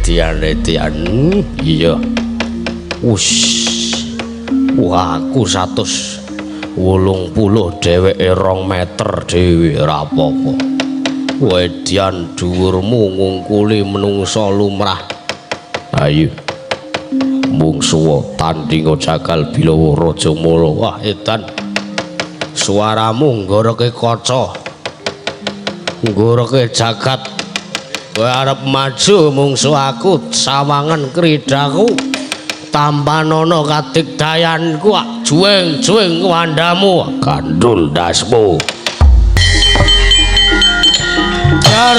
Edian edian. Iya. Wush. Wah, aku 180 dheweke 2 meter dhewe ora apa-apa. Edian dhuwurmu ngungkuli menungsa lumrah. Ayo. Mungsuwa tandinga jagal Bilawa Rajamala. Wah, edan. Suaramu nggoroke kaca. Nggoroke jagat. Kowe arep maju mungsu aku sawangan kridaku. Tampanana kadigdayanku juwing-juwing wandamu gandul ndasmu. Jar.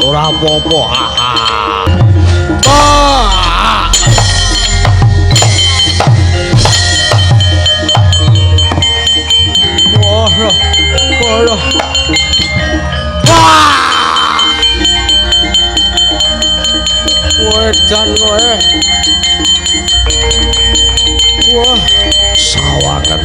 Ora apa-apa. Ah. Wah, wah. Wah. Wedan kowe. Wah, sawangan.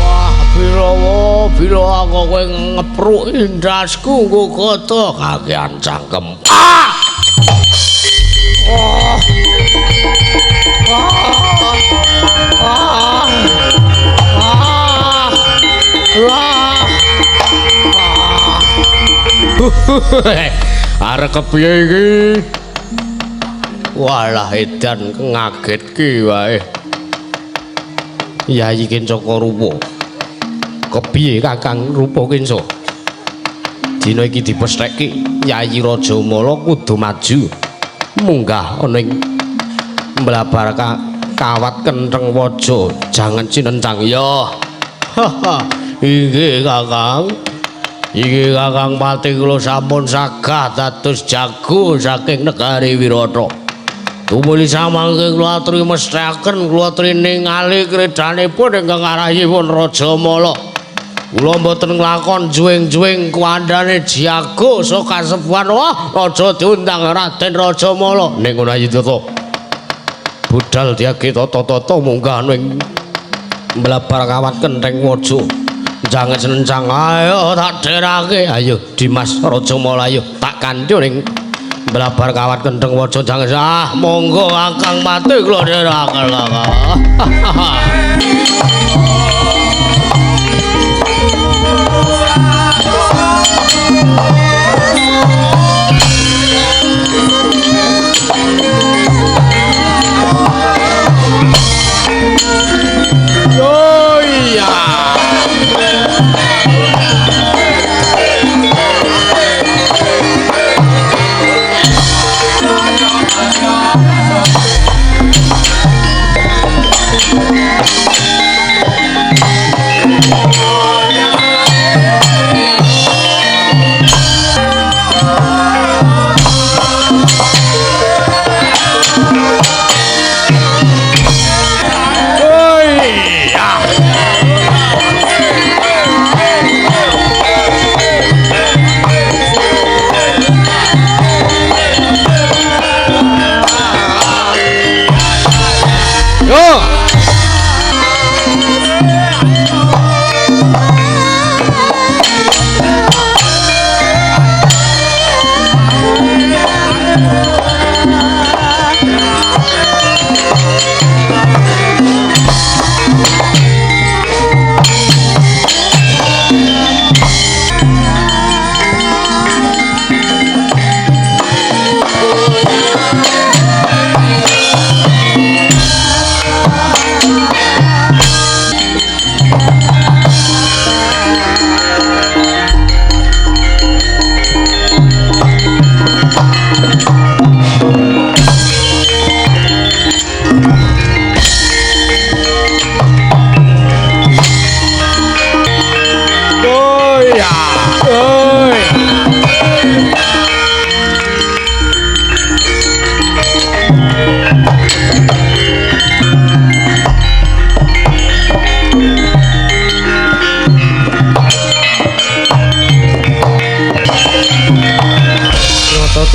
Wah, Bilawa, Bilawa kok kowe ngepruki ndasku nggo koto kakean cangkem. Ah! Oh. Ah. Ah. Ah. Wah. Arep kepiye iki? Walah edan ngagetke wae. Yayi Kencaka Rupa. Kepiye Kakang Rupa Kenca? Dina iki dipestheke Yayi Rajamala kudu maju munggah ana ing mlabar kawat kentheng waja jangan cinencang ya. Inggih Kakang. Inggih Kakang Pati kula sampun sagah dados jago saking negari Wirata. Tumuli samangke kula aturi mesthekaken kula aturi ningali kredanipun ingkang arahipun Rajamala. Kula mboten nglakon juwing-juwing kuwandane jago saka kasepuhan. Wah, aja diundang Raden Rajamala. Ning ngono ayo tata. Budal diage tata-tata munggah ning mlabar kawat kentheng waja. Jangan senencang, ayo tak derake. Ayo Dimas Rajamala, ayo tak kanthi ning mlabar kawat kentheng waja. Jangan ah monggo Kakang Pati kula dherekaken Kakang. Oh iya.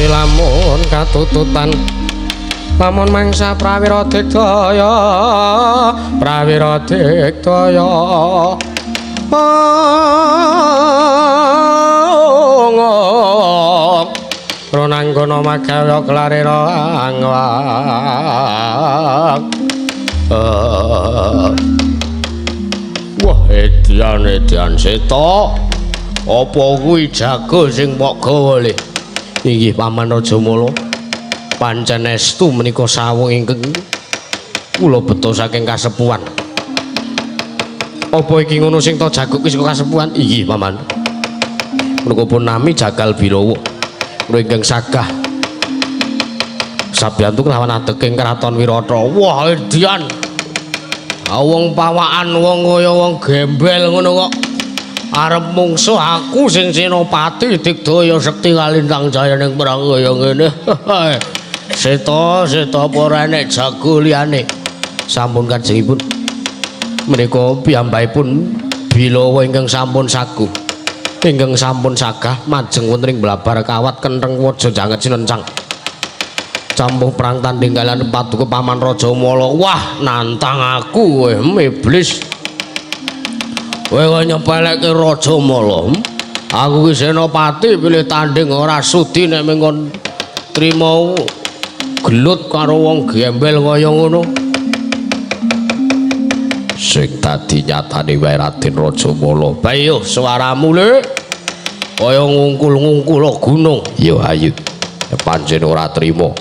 Lamun katututan Lamun mangsa prawira digdaya, prawira digdaya. Ronanggana magawa klarira angwang. Wah, edian edian Seta. Apa kuwi jago sing mbok gawa le? Inggih Paman Rajamala. Pancen estu menika sawung ingkang kula beto saking kasepuhan. Apa iki ngono sing ta jago kuwi saka kasepuhan? Inggih Paman. Menika pun nami Jagal Bilawa. Kula ingkang sagah sabiyantu kelawan adeking Kraton Wirata. Wah, edian. Wong pawakan wong kaya wong gembel ngono kok arep mungsuh aku sing senopati digdaya sekti kalintang jaya ning perang kaya ngene. Seta, Seta apa ora enek jago liyane? Sampun kanjengipun. Menika piyambakipun Bilawa ingkang sampun saguh. Ingkang sampun sagah majeng wonten ing blabar kawat kentheng waja janget sinencang. Campuh perang tanding kalian paduka Paman Rajamala. Wah, nantang aku kowe, iblis. Kowe kok nyepelekke Rajamala? Aku ki senopati pilih tanding ora sudi nek mengkon trima gelut karo wong gembel kaya ngono. Sing dadi nyatane wae Raden Rajamala. Bayo suaramu le kaya ngungkul-ngungkul gunung. Yo ayo. Pancen ora trima.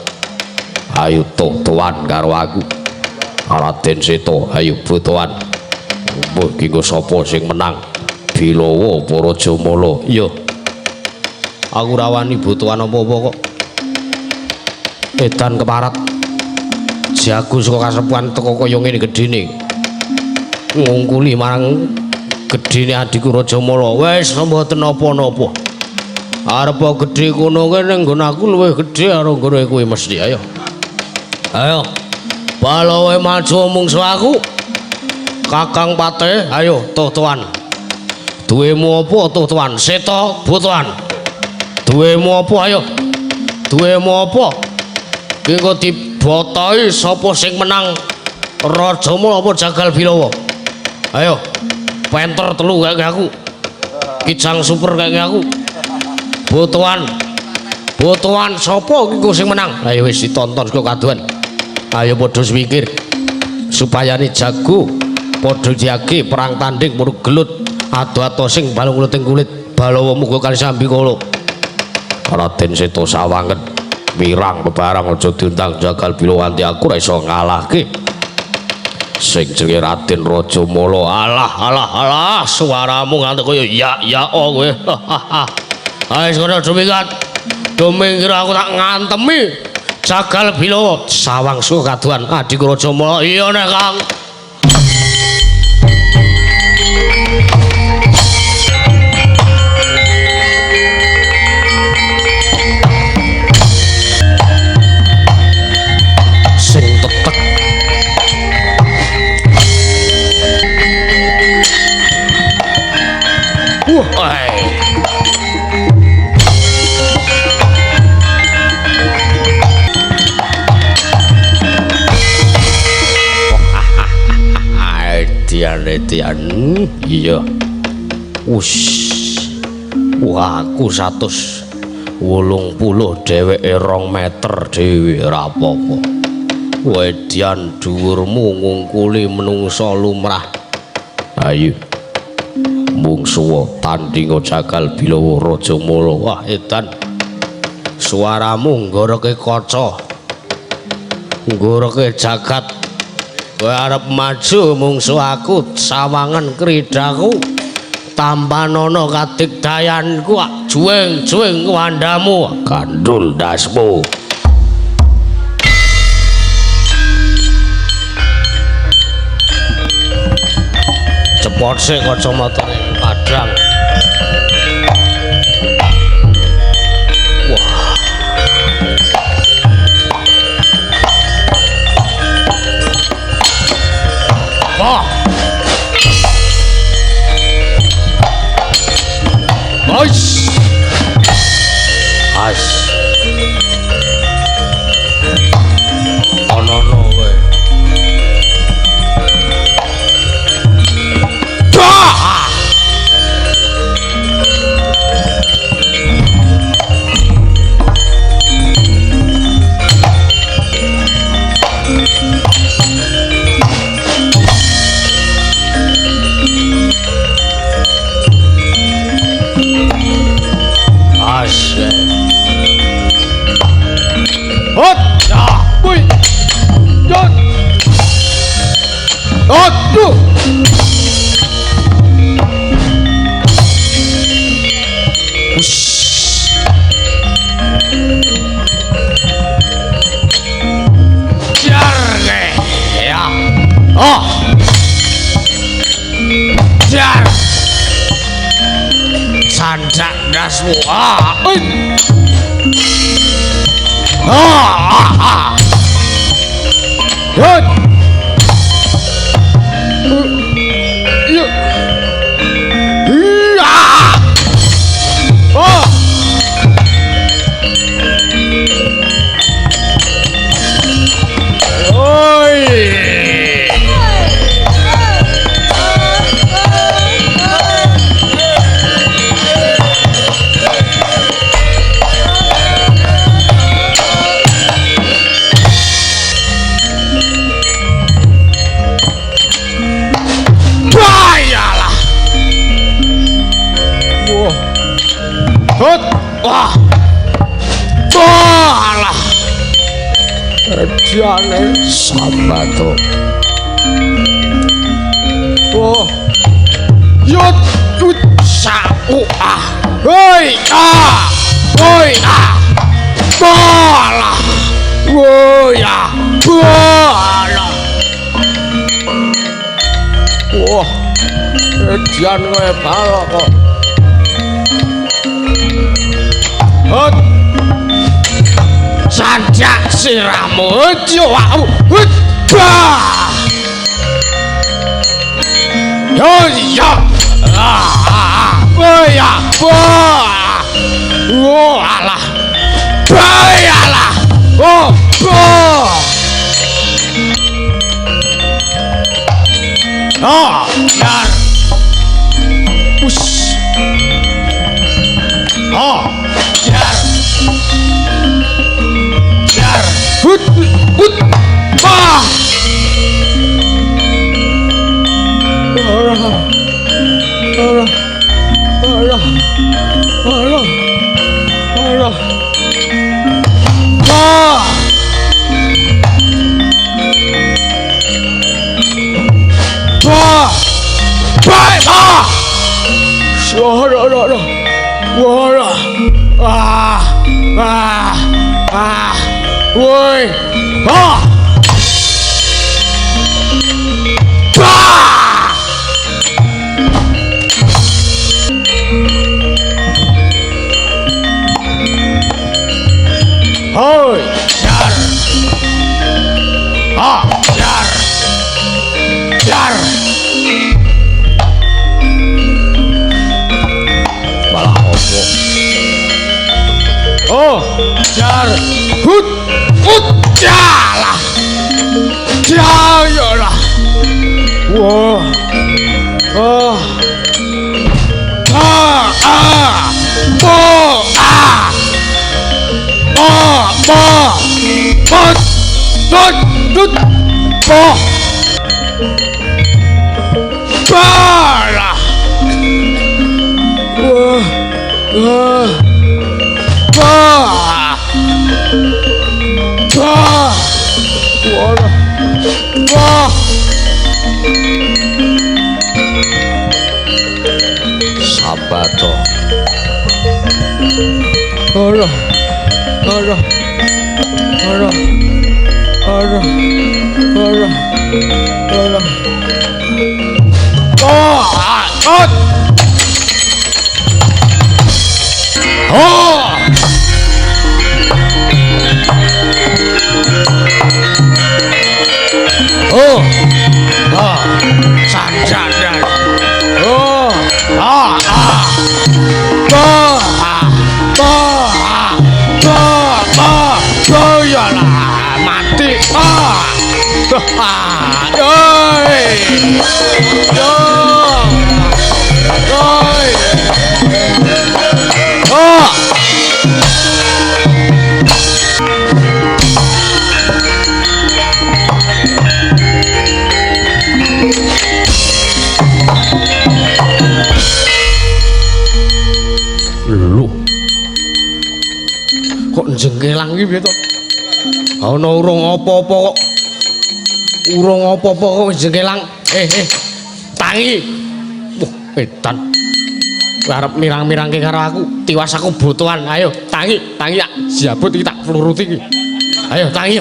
Ayo tuan karo aku. Raden Seta, ayo butuhan. Mbuh ki engko sapa sing menang? Bilawa apa Rajamala? Iya. Aku ora wani butuhan apa-apa kok. Edan keparat. Jago saka kasepuhan teko kaya ngene gedene. Ngungkuli marang gedene adhiku Rajamala. Wis mboten napa-napa. Arep gedhe kono kene nggon aku luwih gedhe karo nggone kuwi mesti. Ayo. Ayo. Balawe maju mungsuh aku. Kakang Patih, ayo tuh-tuan. Duwemu apa tuh-tuan? Seta butuhan. Duwemu apa ayo? Duwemu apa? Ki engko dibotoi sapa sing menang? Rajamala apa Jagal Bilawa? Ayo. Penter telu kaya aku. Kijang super kaya aku. Butuhan. Butuhan sapa ki engko sing menang? Ayo wis ditonton saka kaduan. Ayo padha mikir supaya ni jago padha jage perang tanding muru gelut ado-ado sing balung kluting kulit balawa muga kali sambi kala. Raden Seta sawangen mirang bebarang aja diundang Jagal Bilawa nganti aku ora iso ngalahke sing jenenge Raden Rajamala. Alah alah alah suaramu nganti kaya ya ya oh kowe. Ayo ngono dumikat. Dumingkir aku tak ngantemi Jagal Bilawa sawang suka kaduan adhiku Rajamala. Iya nek Kang. Sing tetek. Wah, Edian iya. Ush. Wah, aku 180 dheweke 2 meter dhewe ora apa-apa. Edian dhuwurmu ngungkuli menungsa lumrah. Ayo. Mungsuwa tandinga Jagal Bilawa Rajamala. Wah, edan. Suaramu nggoreke kaca. Nggoreke jagat. Kowe arep maju mungsuh aku sawangan kridaku tampanana kadigdayanku juwing-juwing wandamu gandul ndasmu. Cepot sik kacamatane padhang. Wah. Wah. Ais. As. Yo. Jar ya. Oh. Jar. Sanjak dasmu. Ah. Ah. Ah. Yut. Yuk. Iya. Oh. Oi. Bayalah. Wah. Hut. Wah. Wah. Ediane Sambato. Wah. Yut. Ut. Sau ah. Hoi ah. Hoi ah. Balah. Woi ah. Balah. Wah. Edian kowe balok kok. Hut. Sanjak siramu. Hut yo awakmu. Hut. Bah. Yo ya. Ah. Ah. Woi ah. Wah. Wah alah. Bayalah. Oh. Oh. Oh, jar. Us. Oh, jar. Jar. Hut. Hut. Bah. Ora. Ora. Ora. Ora. Ora. Bah. Bah. Bah. Ah. Ora ora ora. Ora. Ah. Ah. Ah. Woi. Ah. Bah. Hoi. Jar. Ah, jar. Jar. Malah opo. Oh. Jar. Hut. Hut. Jalah. Jayalah. Wah. Oh. Ah, ah. Bo, ah. Bo, bo. Bo. Tut. Tut. Bo. Balah. Wah. Wah. Bah. Bah. Wah. Wah. Sabato. Ora. Ora. Ora. Ora. Ora. Ora. Oh, ah, Hut. oh. Oh. Ah. Sanjana. Oh. Ah, ah. Bah. Ah. Bah. Ah. Bah. Bah. Bah. Yalah, mati. Ah. Ah. Oi. Yo. Oi. Oh. Lho. Kok jengkelang iki piye to? Ana urung apa-apa kok. Urung apa-apa kok wis jengkelang. Tangi. Wah, edan. Kowe arep mirang-mirangke karo aku, tiwas aku botohan. Ayo, tangi, tangi tak jabut iki tak fluruti iki. Ayo tangi.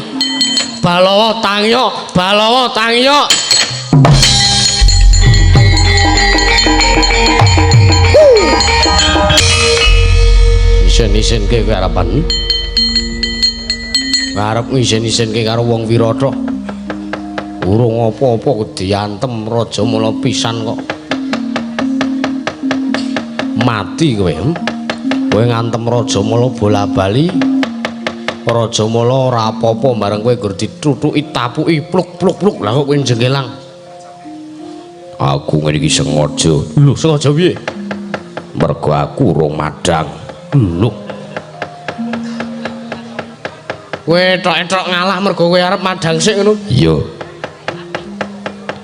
Balawa tangi, balawa tangi. Isen-isenke kowe arepan. Arep ngisen-isenke karo wong Wirata. Urung apa-apa diantem Rajamala pisan kok. Mati kowe. Kowe ngantem Rajamala bola-bali. Rajamala ora apa-apa bareng kowe gur dithuthuki tapuki pluk-pluk-pluk. Lah kok kowe jengkelang. Aku ngene iki sengaja. Lho, sengaja piye? Mergo aku urung madhang. Lho. Kowe ethok-ethok ngalah mergo kowe arep madhang sik ngono? Iya.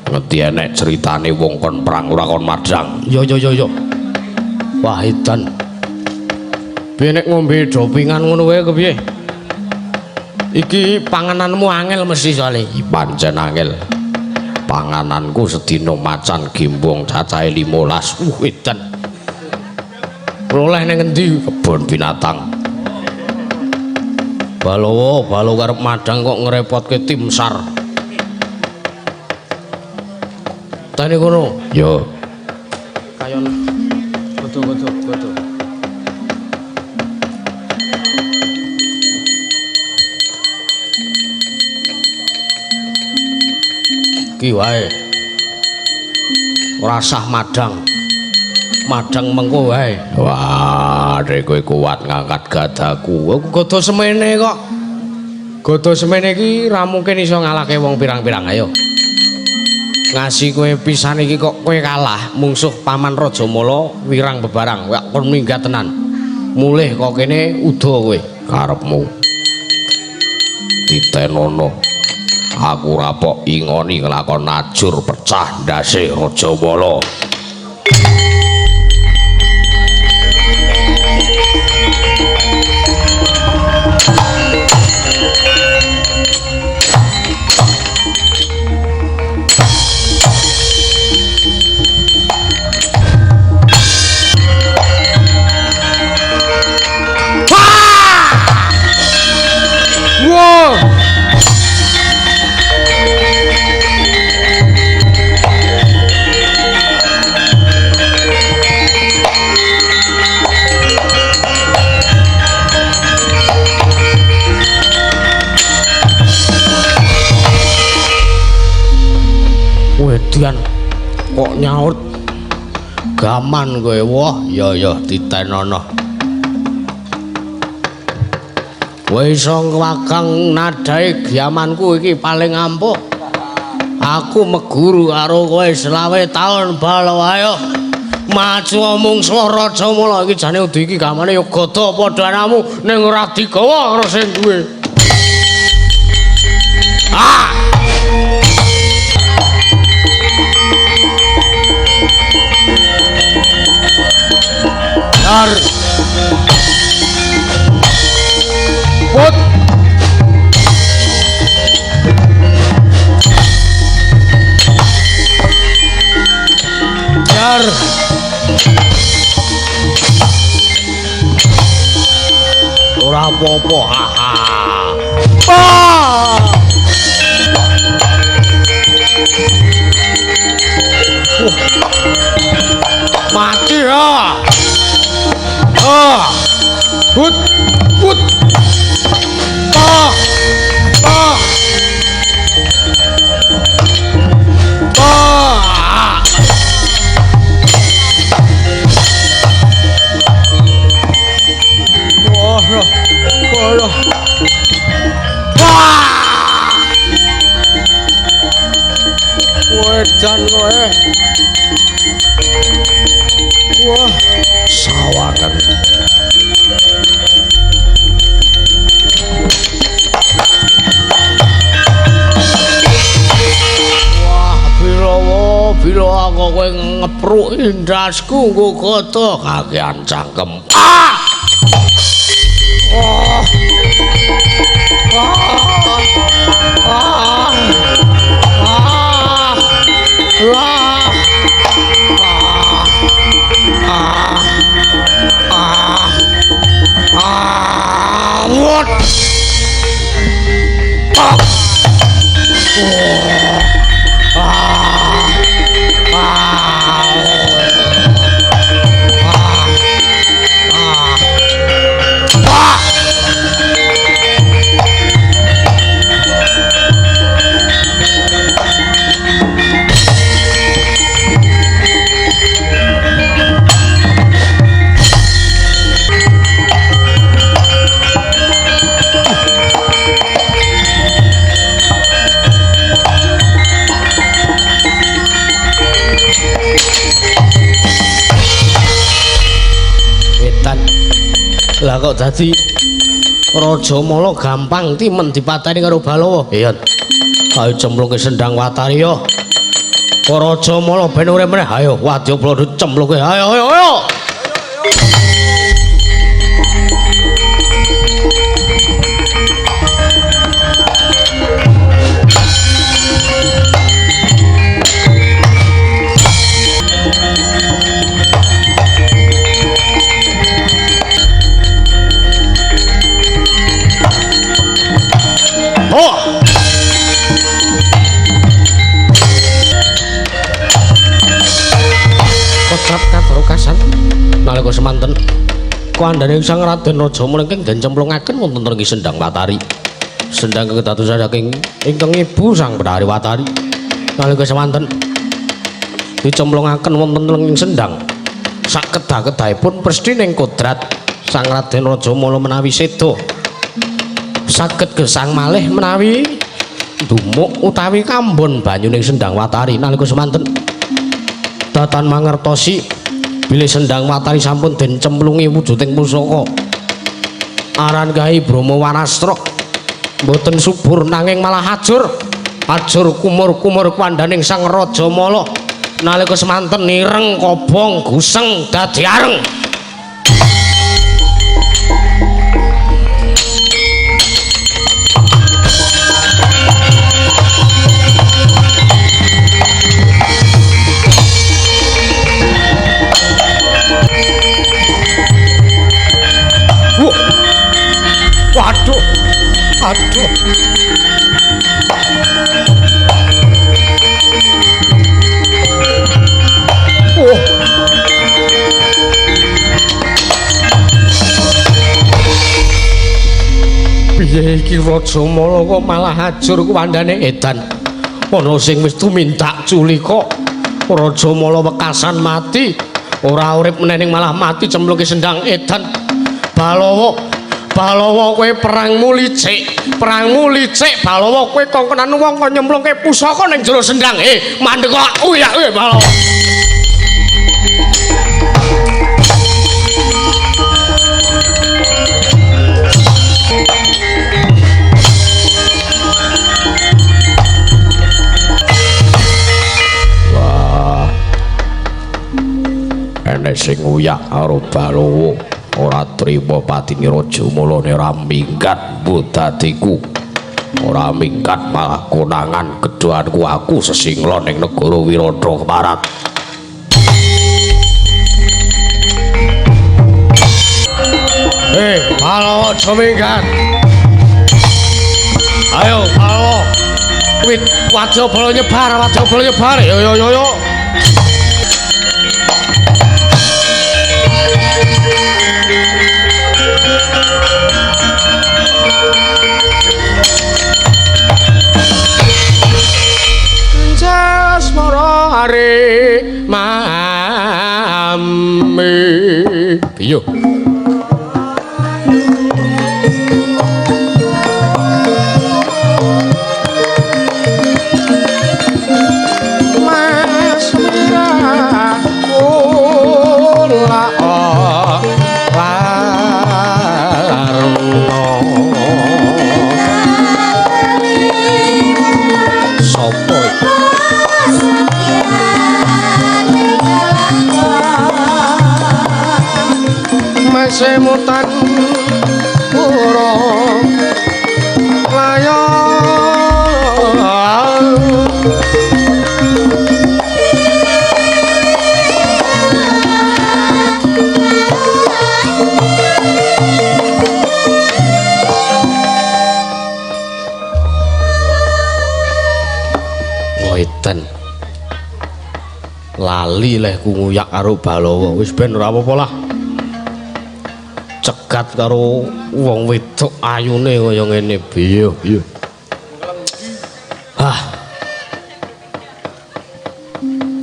Ngerti enek ceritane wong kon perang ora kon madhang. Iya iya iya. Wah, edan. Piye nek ngombe dopingan ngono wae kepiye? Iki pangananmu angel mesti soalé. Pancen angel. Pangananku sedina macan gembong cacahe 15. Edan. Oleh ning endi? Kebon binatang. Balawa, balawa arep madhang kok ngrepotke tim SAR. Tane kono. Yo. Kayon godo-godo godo. Ki wae. Ora sah madhang. Madhang mengko wae. Wah, rek kowe kuat ngangkat gadaku. Aku gada semene kok. Gada semene iki ra mungkin iso ngalahke wong pirang-pirang. Ayo. Ngasi kowe pisan iki kok kowe kalah mungsuh paman Rajamala wirang bebarang. Kowe kon minggat tenan. Mulih kok kene uda kowe. Karepmu. Titenono. Aku rapok ingoni nglakon ajur pecah ndase Rajamala. Wedian kok nyaut gaman kowe. Wah, ya ya titenono. Kowe iso ngwagang nadahe gamanku iki paling ampuh. Aku meguru karo kowe 25 taun Balawa. Ayo maju mungsuh Rajamala iki jane udu iki gamane ya gada padha anamu ning ora digawa karo sing duwe. Ah! Yar. Put. Yar. Ora apa-apa. Haha. Ah. Mati ya. Ah. Put. Put. Ah. Ah. Ah. Wah, wah. Wah. Wedan kowe. Wah, sawangan. Wah, Bilawa, Bilawa kok kowe ngepruki ndasku nggo gada kakean cangkem. Ah! Oh. Ah. Ah. Ah. Ah. Ah. Ah. What? Ah. Ah. Ah. Ah. Ah. Lah kok dadi Rajamala gampang timen dipateni karo Balawa. Iya. Ayo cemplungke Sendang Watari yo. Rajamala ben urip meneh. Ayo wadya cemplungke. Ayo ayo ayo. Nalika semanten kandhane Sang Raden Rajamala ingkang den cemplungaken wonten ing Sendang Watari. Sendang ingkang dadosan saking ingkang ibu Sang Betari Watari. Nalika semanten dicemplungaken wonten ing sendang. Sak kedah-kedahipun prestining kodrat Sang Raden Rajamala menawi seda saged gesang malih menawi dumuk utawi kambon banyuning Sendang Watari. Nalika semanten datan mangertosi bilih Sendang Watari sampun den cemplungi wujuding pusaka aran Kyai Brahma Warastra mboten subur nanging malah ajur ajur kumur-kumur kandhaning Sang Rajamala. Nalika semanten ireng kobong guseng dadi areng. Waduh, aduh. Oh. Piye iki Rajamala kok malah ajur kuwandane edan. Ana sing wis tumindak culika. Rajamala wekasan mati, ora urip meneh ning malah mati cemplungke sendang edan. Balawa, Balawa kowe perangmu licik, perangmu licik Balawa kowe kongkonan wong kok nyemplungke pusaka ning jero sendang. Mandek kok uyak kowe Balawa. Wah. Enek sing uyak karo Balawa. Ora trima patine Rajamala ora minggat budatiku. Ora minggat malah konangan gedhoanku aku sesinglon ning negara Wirata Keparat. Balawa aja minggat. Ayo Balawa. Wit wadya bala nyebar, wadya bala nyebar. Yo yo yo yo. Jasmara are mame. Piye? Mas Mira kula warno. Sopo iki? Semutan pura layon. Wah, edan. Lali lehku nguyak karo Balawa. Wis ben ora apa-apa lah. Cegat karo wong wedok ayune kaya ngene. Piye, piye. Hah.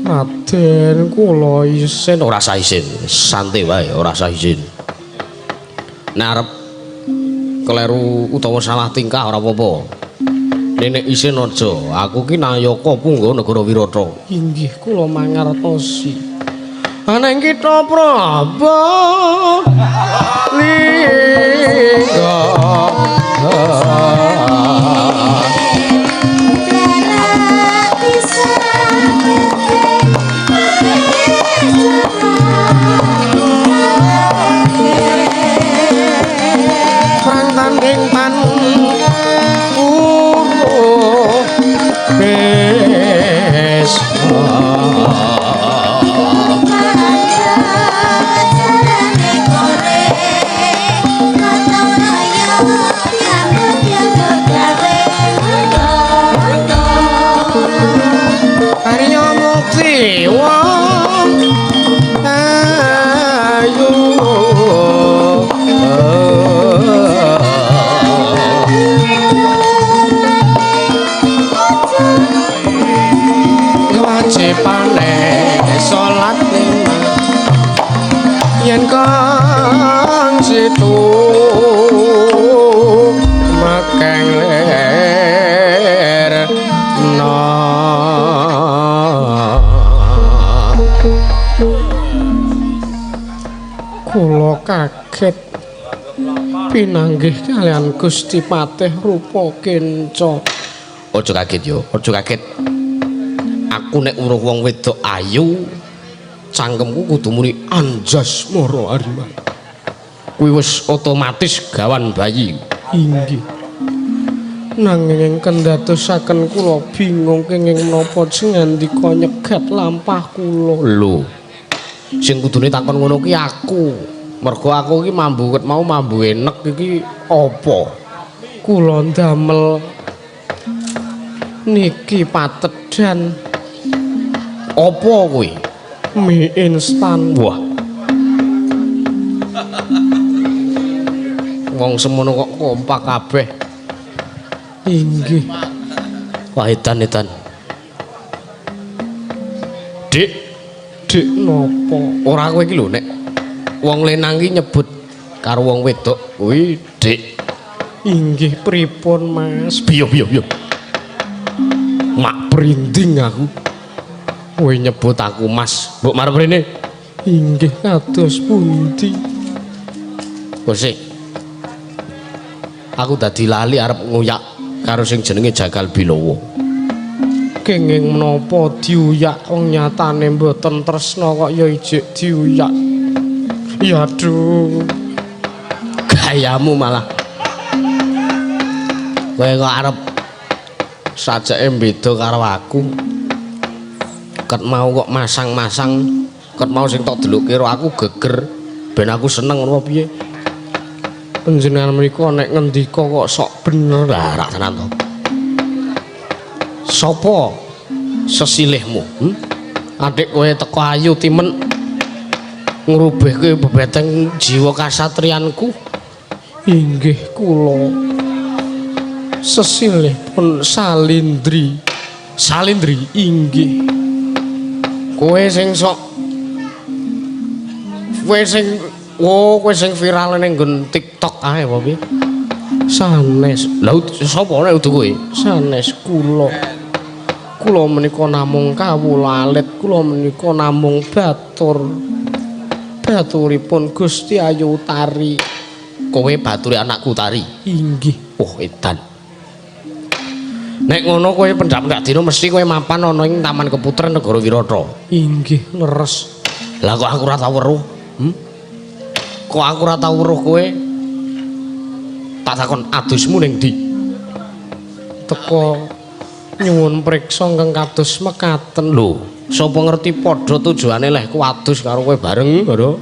Raden, kula isin. Ora usah isin, santai wae, ora usah isin. Nek arep kleru utawa salah tingkah ora apa-apa. Nek isin aja, aku ki nayaka punggawa negara Wirata. Inggih, kula mangertosi. Aneng kita Prabu Lingga. Perang tanding tan uruh besok. Arya mukti wong ayu. Wajibane salat lima yen kang situ mekeng ler no. Kula kaget pinanggih kalian Gusti Patih rupa kenca. Aja kaget yo, aja kaget. Aku nek weruh wong wedok ayu, cangkemku kudu muni anjas mara ariman. Kuwi wis otomatis gawan bayi. Inggih. Nanging kendadosaken kula bingung kenging menapa sing ngandika nyegat lampah kula. Lho. Sing kudune takon ngono ki aku. Mergo aku iki mambu ket mau mambu enek iki apa? Kula ndamel niki patedan. Apa kuwi? Mie instan. Wah. Wong semono kok kompak kabeh. Inggih. Wah, edan edan. Dik, Dik napa? Ora kowe iki lho nek wong lanang iki nyebut karo wong wedok kuwi Dik. Inggih pripun, Mas? Piye piye piye. Mak brinding aku. Kowe nyebut aku Mas. Mbok marep rene. Inggih kados pundi? Kok aku dadi lali arep nguyak karo sing jenenge Jagal Bilawa. Kenging menapa diuyak wong nyatane mboten tresna kok ya ijik diuyak. Ya aduh. Gayamu malah. Kowe kok arep sajake beda karo aku. Ket mau kok masang-masang, ket mau sing tok delokke karo aku geger ben aku seneng ngono piye? Panjenengan menika nek ngendika kok sok bener. Lah rak tenan to. Sopo sesilihmu? Adik kowe teko ayu timen ngrubehke bebeteng jiwa kasatriyanku. Inggih kula. Sesilih pun Salindri. Salindri? Inggih. Kowe sing sok kowe sing oh kowe sing viral ning nggon TikTok ae apa piye? Sanes. Lah sapa nek udu kowe? Sanes kula. Kula menika namung kawula alit, kula menika namung batur. Baturipun Gusti Ayu Utari. Kowe baturi anakku Utari? Inggih. Oh edan. Nek ngono kowe pendak-pendak dina mesti kowe mapan ana ing Taman Keputren Negara Wirata. Inggih leres. Lah kok aku ora tau weruh? Kok aku ora tau weruh kowe? Tak takon adusmu ning ndi? Teko nyuwun priksa ingkang kados mekaten. Lho, sapa ngerti padha tujuane lehku adus karo kowe bareng, lho.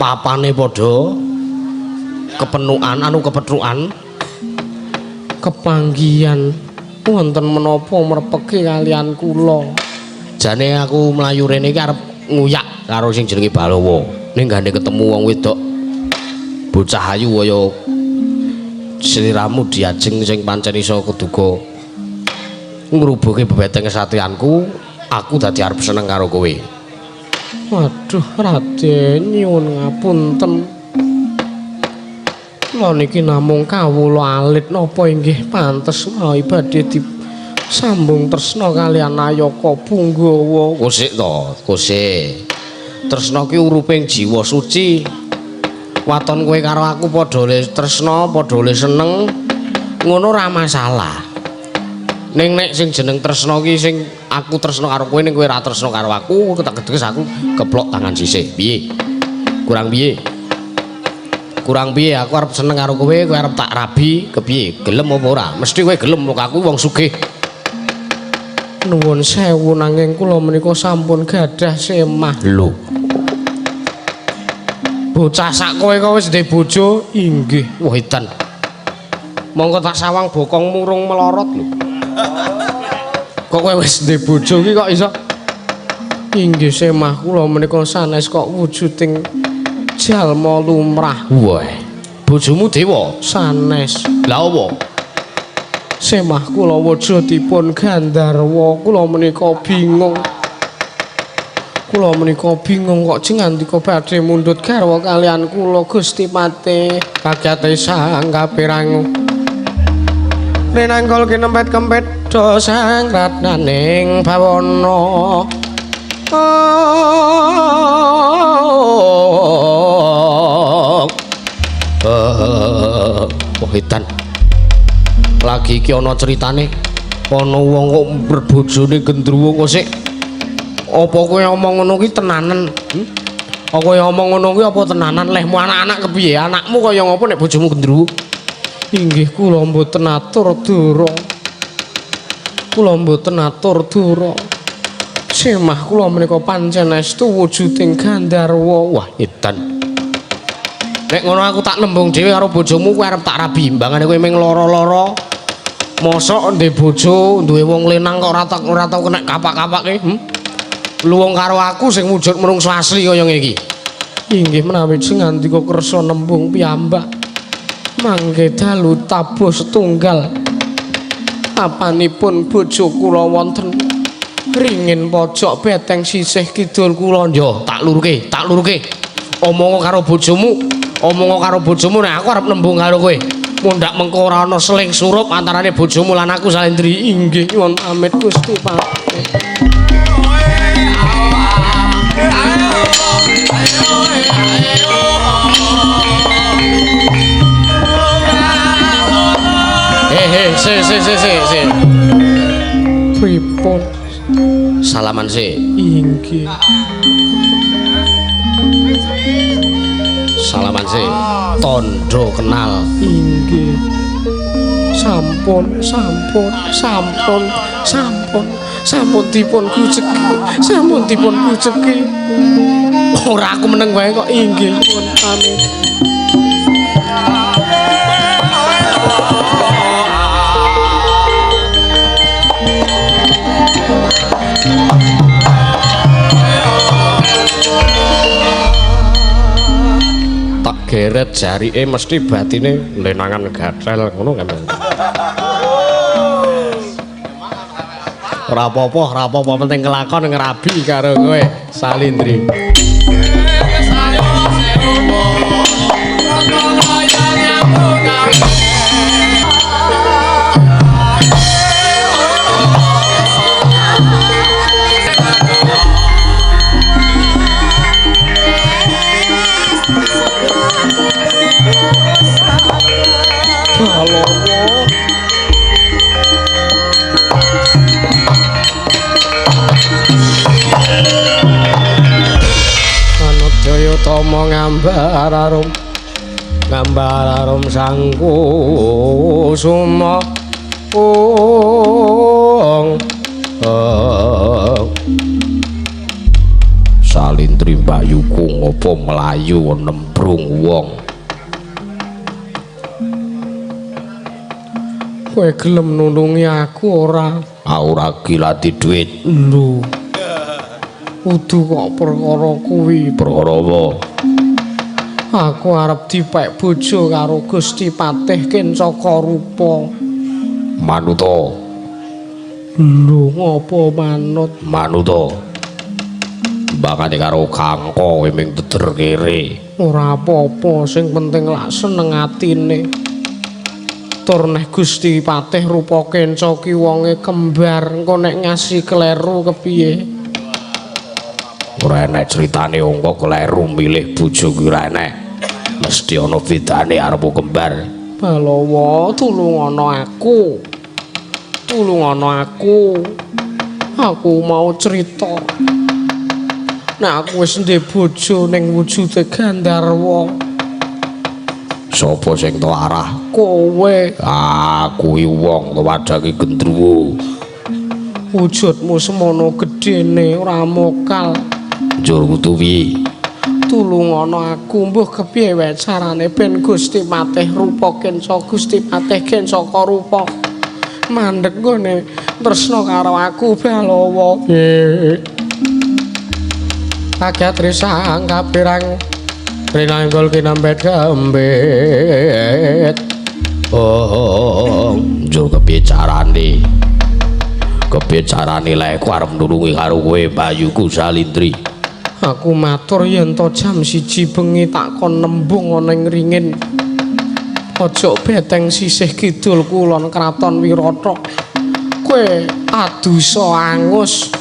Papane padha kepenukan anu kepetrukan kepanggihan. Wonten menapa mrepeki kalian kula? Jane aku mlayu rene iki arep nguyak karo sing jenenge Balawa. Ning gandhe ketemu wong wedok bocah ayu kaya sliramu diajeng sing pancen iso keduga ngrubuhke bebeteng kesatrianku, aku dadi arep seneng karo kowe. Waduh, Raden nyuwun ngapunten. Kula niki namung kawula alit napa inggih pantes menawi badhe disambung tresna kalian Nayaka Punggawa. Kosik to, kosik. Tresna ki uruping jiwa suci. Waton kowe karo aku padha le tresna, padha le seneng, ngono ora masalah. Ning nek sing jeneng tresna ki sing aku tresna karo kowe ning kowe ora tresna karo aku, keteges aku keplok tangan sisih. Piye? Kurang piye? Kurang piye aku arep seneng karo kowe, kowe arep tak rabi, kepiye? Gelem apa ora? Mesti kowe gelem kok aku wong sugih. Nuwun sewu nanging kula menika sampun gadah semah. Lho. Bocah sak kowe kok wis ndek bojo? Inggih. Wah edan. Monggo tak sawang bokongmu rung melorot lho. Kok kowe wis ndek bojo ki kok iso? Inggih semah kula menika sanes kok wujuding jalma lumrah. Wah. Bojomu dewa? Sanes. Lah apa? Semah kula wujudipun gandharwa, kula menika bingung. Kula menika bingung kok jengandika badhe mundhut garwa kalian kula Gusti Patih. Kagyate sang kapirang. Renanggol kinempet kempet do sang ratnaning bawana. Oh edan. Lagi iki ana critane ana wong kok berbojone gendruwo kok sik. Apa kowe omong ngono ki tenanan? Apa kowe omong ngono ki apa tenanan lehmu anak-anak kepiye? Anakmu kaya ngopo nek bojomu gendruwo? Inggih kula mboten atur dura. Kula mboten atur dura. Semah kula menika pancen estu wujuding gandharwa. Wah, edan. Nek ngono aku tak nembung dhewe karo bojomu, kowe arep tak rabi mbangane kowe ming lara-lara. Mosok ndek bojo duwe wong lenang kok ora tau kena kapak-kapake, Lu wong karo aku sing wujud menungso asli kaya ngene iki. Inggih menawi ngandika kersa nembung piyambak. Mangke dalu tabuh setunggal. Apanipun bojo kula wonten ringin pojok beteng sisih kidul kula. Yo, tak luruke, tak luruke. Omongo karo bojomu, omongo karo bojomu nek aku arep nembung karo kowe. Mundhak mengko ora ana seling surup antarane bojomu lan aku Salindri. Inggih nyuwun pamit Gusti Patih. Se. Pripun? Salaman sik. Inggih. Salaman sik. Tandha kenal. Inggih. Sampun, sampun, sampun, sampun, sampun dipun gujeki, sampun dipun gujeki. Ora aku meneng wae kok. Inggih, pun pamit. Tak geret jarike mesti batine lenangan gatel ngono kan. Ora apa-apa, ora apa-apa, penting kelakon ngrabi karo kowe Salindri. Anudaya tama ngambar arum, ngambar arum sangku suma ung. Salindri mbayuku ngopo mlayu nembrung wong. Kowe gelem nulungi aku ora? Ora gilati dhuwit. Lho. Kudu kok perkara kuwi. Perkara apa? Aku arep dipek bojo karo Gusti Patih Kencaka Rupa. Manuta. Lho, ngopo manut? Manuta. Mbakane karo Kangko kowe ming teder kere. Ora apa-apa, sing penting lak seneng atine. Tur neh Gusti Patih Rupa Kenca ki wonge kembar, engko nek ngasih kleru kepiye? Ora enek critane wong kok kleru milih bojo ki ora enek. Mesti ana bedane arep kembar. Balawa, tulungana aku. Tulungana aku. Aku mau cerita. Nek aku wis ndek bojo ning wujude Gandharwa. Sopo sing to arah? Kowe. Aku iki wong wadake gendruwo. Wujudmu semono gedene ora mokal. Njur kudu piye? Tulungana aku, mbuh kepiye wae carane ben Gusti Patih Rupa Kenca, Gusti Patih Kencaka Rupa mandeg nggone tresna karo aku Balawa. Kaget risang kapirang rinanggul kinambet gambet. Oh, njur kepiye carane? Kepiye carane lek aku arep nulungi karo kowe Bayuku Salindri? Aku matur yen to jam 1 bengi tak kon nembung ana ing ringin. Pojok beteng sisih kidul kulon kraton Wirata. Kowe adusa angus.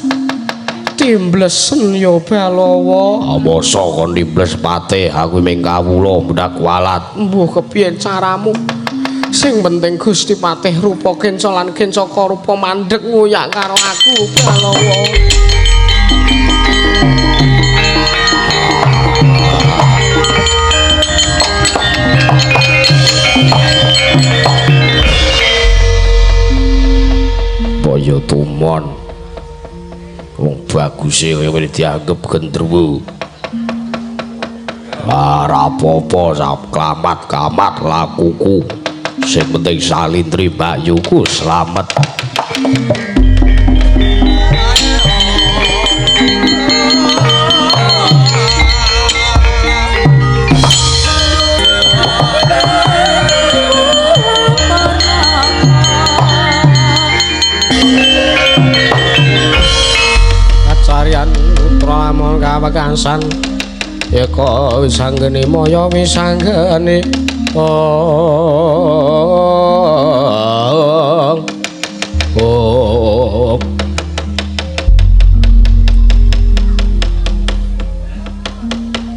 Timblesen ya Balawa. Masa kon timbles patih, aku ming kawula mundhak kualat. Mbuh kepiye caramu? Sing penting Gusti Patih Rupa Kenca lan Kencaka Rupa mandeg nguyak karo aku Balawa. Boyo tumon. Wong baguse kaya ngene dianggep gendruwo. Ora apa-apa, sak klamat-kamat lakuku. Sing penting Salindri mbakyuku slamet. Kacarian putra amon kawekasan eka wisanggeni maya wisanggeni ong ong.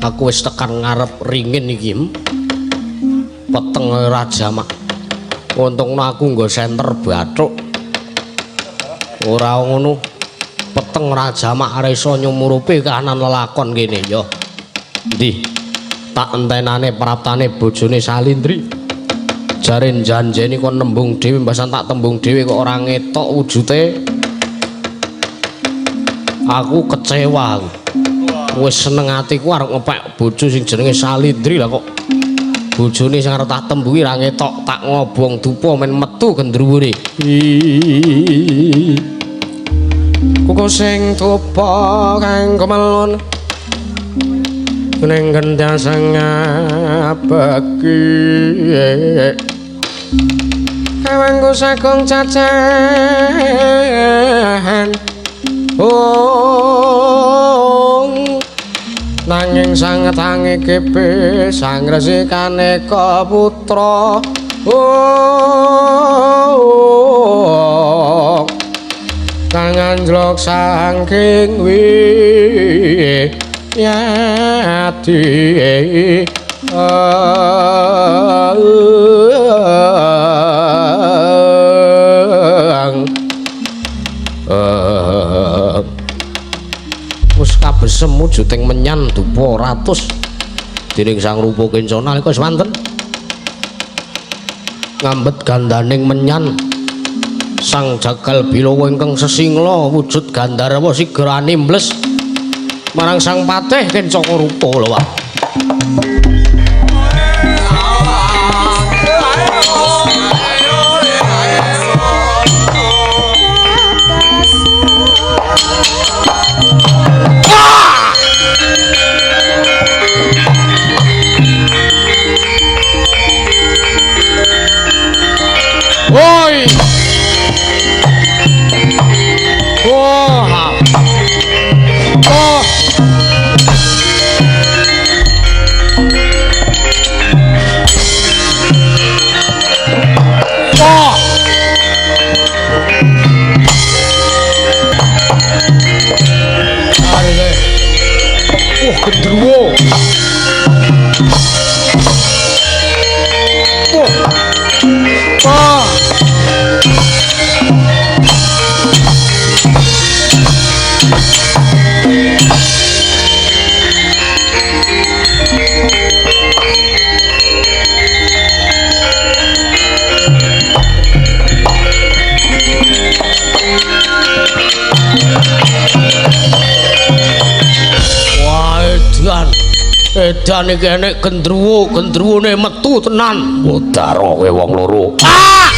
Aku wis tekan ngarep ringin iki. Peteng ora jamak. Untungno aku nggo senter bathuk. Ora ngono. Peteng ora jamak ora iso nyumurupi kahanan lelakon kene ya. Endi? Tak entenane praptane bojone Salindri. Jare janjeni kon nembung dhewe, mbasan tak tembung dhewe kok ora ngetok wujute. Aku kecewa aku. Wis seneng atiku arep ngepek bojo sing jenenge Salindri lah kok bojone sing arep tak tembungi ra ngetok, tak ngobong dupa men metu gendruwone. Kuku sing tupa kang kemelon ning gendhang sengabeki kawangku sagung cacahan ong nanging sang tangi kepe sang resi kaneka putra ong kang anjlok saking wiyati Wis kabesem wujuding menyan dupa ratus dening Sang Rupa Kenca nalika wis wonten ngambet gandaning menyan Sang Jagal Bilawa ingkang sesingla wujud Gandharwa sigra nimbles marang Sang Patih Kencaka Rupa lho Pak. Edan iki enek gendruwo, gendruwone metu tenan. Modar kowe wong loro. Ah!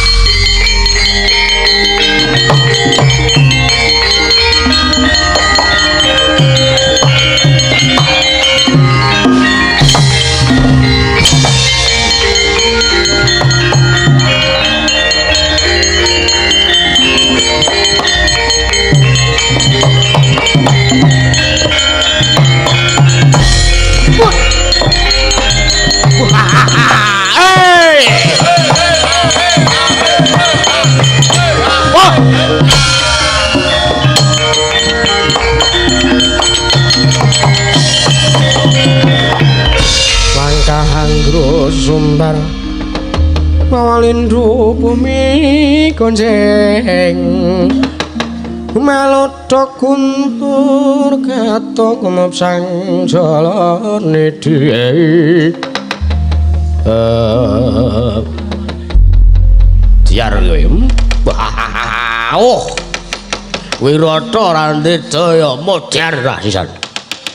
Langkah sumbar mawalindu bumi gonjeng malodok guntur katok mopsang jalane dhewe. Diar kowe. Oh. Wirata ora ndedaya modar ra sisan.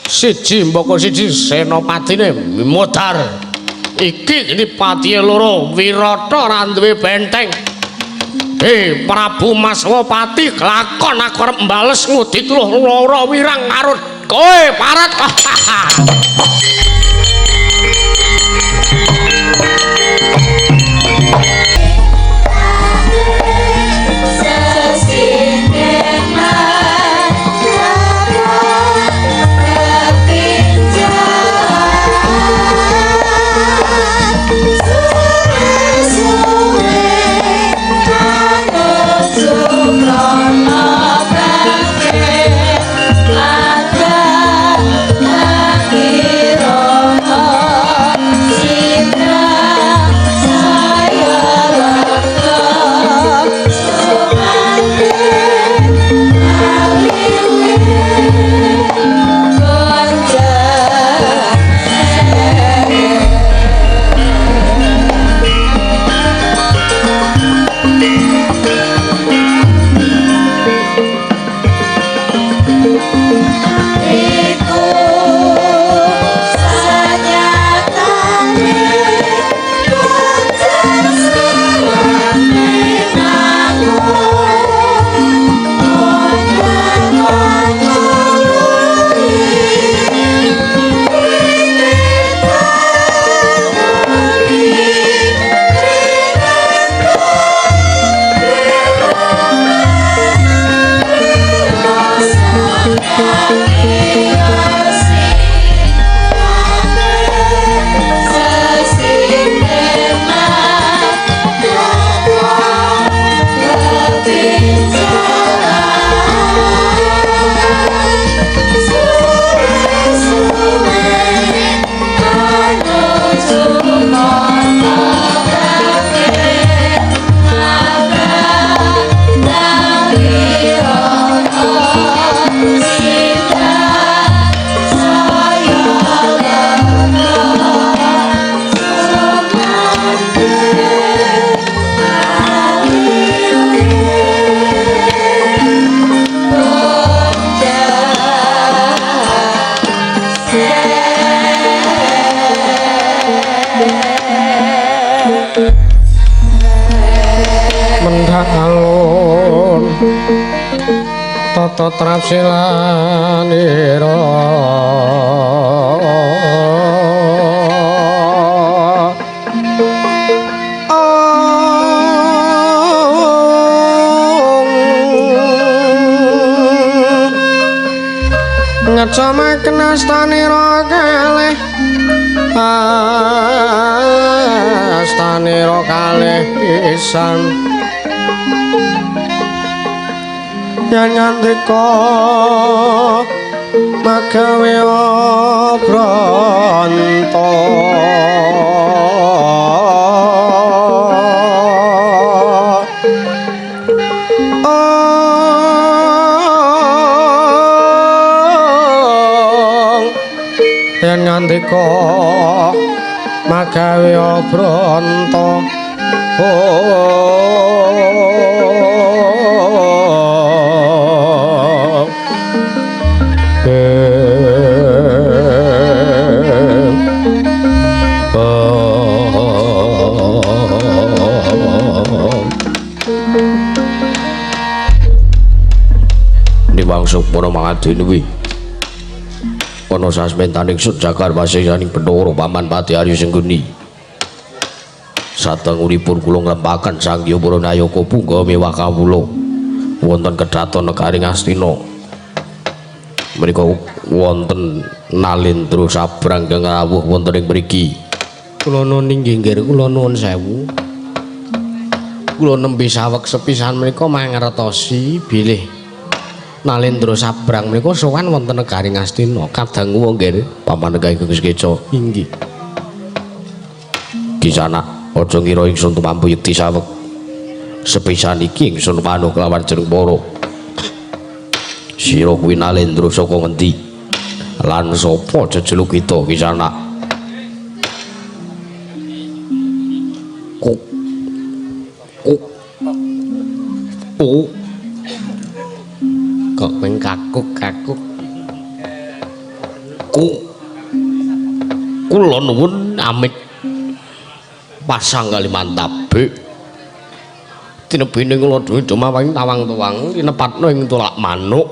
Siji mboko siji senopatine modar. Iki geni patihe loro Wirata ora duwe benteng. Hei Prabu Maswapati kelakon aku arep mbales ngudi tluh loro wirang karo kowe parat. Alun tata trapsilanira ngecamaken astanira kalih astanira kalih pisan yen ngandika magawe branta yen ngandika magawe branta. Oh. Hyang Sukmana mangadene ana sasmentaning ingsun jagar wasisaning Bathara Paman Pati Arya Sengguni. Sadangunipun kula nglempaken Sang Hyang Para Nayaka punggawa mewah kawula wonten kedhaton negari Ngastina. Menika wonten Nalendra Sabrang kang rawuh wonten ing mriki. Kula nuwun inggih nggih kula nuwun sewu. Kula nembe saweg sepisan menika mangertosi bilih Nalendra Sabrang menika sowan wonten negari Ngastina. Kadangu nggih paman ingkang Keca. Inggih. Kisana aja ngira ingsun tumampu yekti saweg. Sepisan iki ingsun panuh kelawan jeneng para. Sira kuwi Nalendra saka ngendi? Lan sapa jejeluk kita Kisana? Kuk kuk kuk kok ping kakuk-kakuk ku kula nuwun amit pasang Kalimantabe tinebine kula dhewe dumawang tawang-tawang tinepatno ing tolak manuk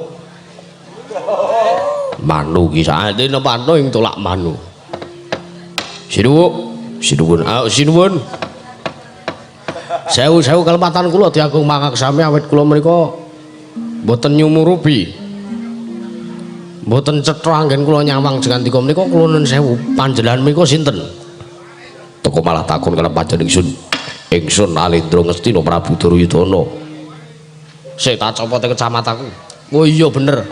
manu ki sae tinepatno ing tolak manu sinuwun sinuwun sinuwun sewu-sewu kalepatan kula diagung mangaksami awit kula menika mboten nyumurupi mboten cetha anggen kula nyawang jengandika menika kula nuwun sewu panjenengan menika sinten teko malah takon karo panjenengan ingsun ingsun Nalendra Ngastina Prabu Duryudana sik tak copote kecamataku oh iya bener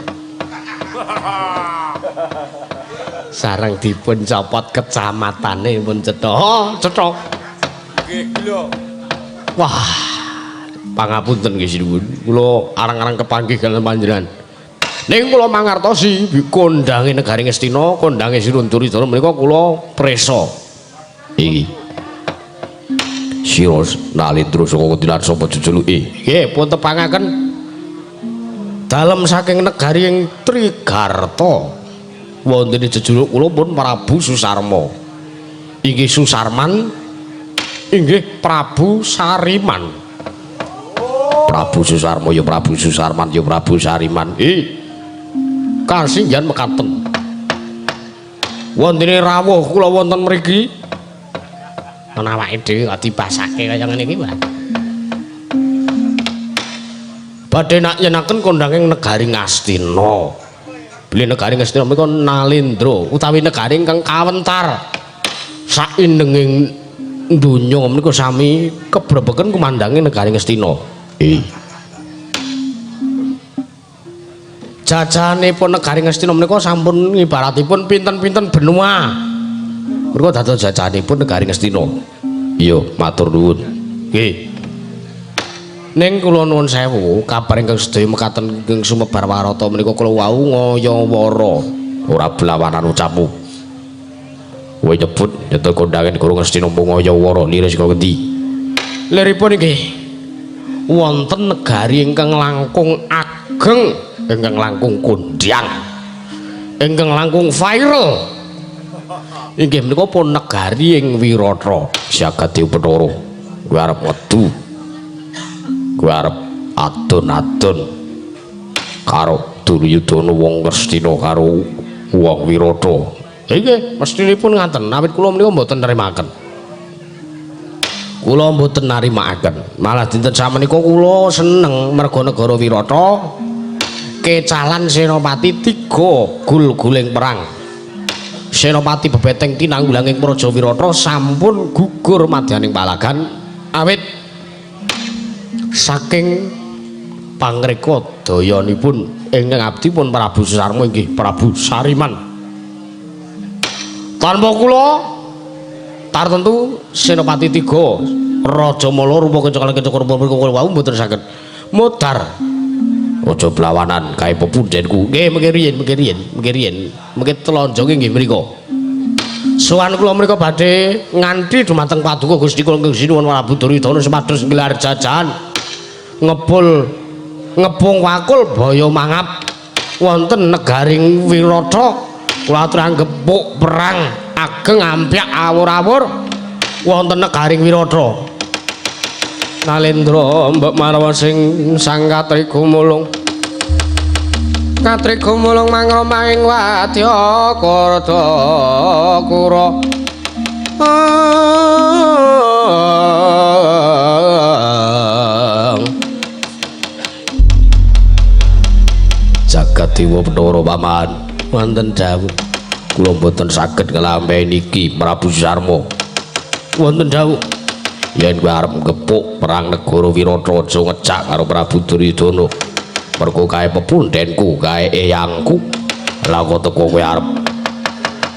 sareng dipun copot kecamatane pun cetha oh, cetha nggih kula wah pangapunten nggih sinuwun kula arang-arang kepanggih kaliyan panjenengan ning kula mangertosi kondange negari Ngastina kondange Sinuwun Duryudana menika kula presa iki sira Nalendra saka ngendi lan sapa jejuluke nggih pun tepangaken dalem saking negari ing Trigarta wonten jejuluk kula pun Prabu Susarma inggih Susarman inggih Prabu Sariman Prabu Susarma ya Prabu Susarman ya Prabu Sariman kasinggihan mekaten wontene rawuh kula wonten mriki ana awake dhewe kok dibasake kaya ngene iki Pak badhe nak yenaken kondanging negari Ngastina bilih negari Ngastina menika Nalendra utawi negari ingkang kawentar saindenging donya menika sami kebrebegen kumandange negari Ngastina. Jajahanipun negari Ngastina menika sampun ibaratipun pinten-pinten benua. Menika dados jajahanipun negari Ngastina. Iya, matur nuwun. Nggih. Ning kula nuwun sewu, kabar ingkang sedaya mekaten ingkang sumebar warata menika kula wau ngayawara. Ora blawanan ucapmu. Kowe nyebut nyetel kondange negara Ngastina mung ngayawara liris kok ngendi? Liripun inggih wonten negari ingkang langkung ageng, ingkang langkung kondhang, ingkang langkung viral. Inggih menika pun negari ing Wirata. Siaga Dewa Bathara. Kowe arep metu. Kowe arep adon-adon karo Duryudana wong Ngastina karo wong Wirata. Inggih, mestinipun ngaten. Awit kula menika mboten nerimaken. Kula mboten narimakaken. Malah dinten samenika kula seneng merga negara Wirata kecalan Senopati tiga gul-guling perang. Senopati bebeteng tinanggulanging Praja Wirata sampun gugur madyaning palagan awit saking pangreka dayanipun ingkang abdi pun Prabu Susarma inggih Prabu Sariman. Tanpa kula tartentu Senopati tiga Raja Mala rupa kenceng kenceng rupa kula wau mboten saged modar. Aja blawanan kae pepundhenku. Nggih mengke riyin mengke riyin mengke riyin mengke telonjonge nggih mriku. Sowan kula mriku badhe nganti dumateng paduka Gusti kula ingkang sinuwun Prabu Duryudana supados nggelar jajahan ngepul ngepung wakul baya mangap wonten negaring Wirata. Kula aturi gepuk perang ageng ampyak awur-awur wonten negaring Wirata. Nalendra mbok marwa sing sang katri gumulung. Katri gumulung mangromang wadya karda kura. Jagat Dewa Bathara Paman, wonten dawuh kula mboten saged nglampahi niki Prabu Sarma. Wonten dawuh yen kowe arep ngepuk perang negara Wirata aja ngecak karo Prabu Duryudana. Mergo kae pepundhenku, kae eyangku. Lah kok teko kowe arep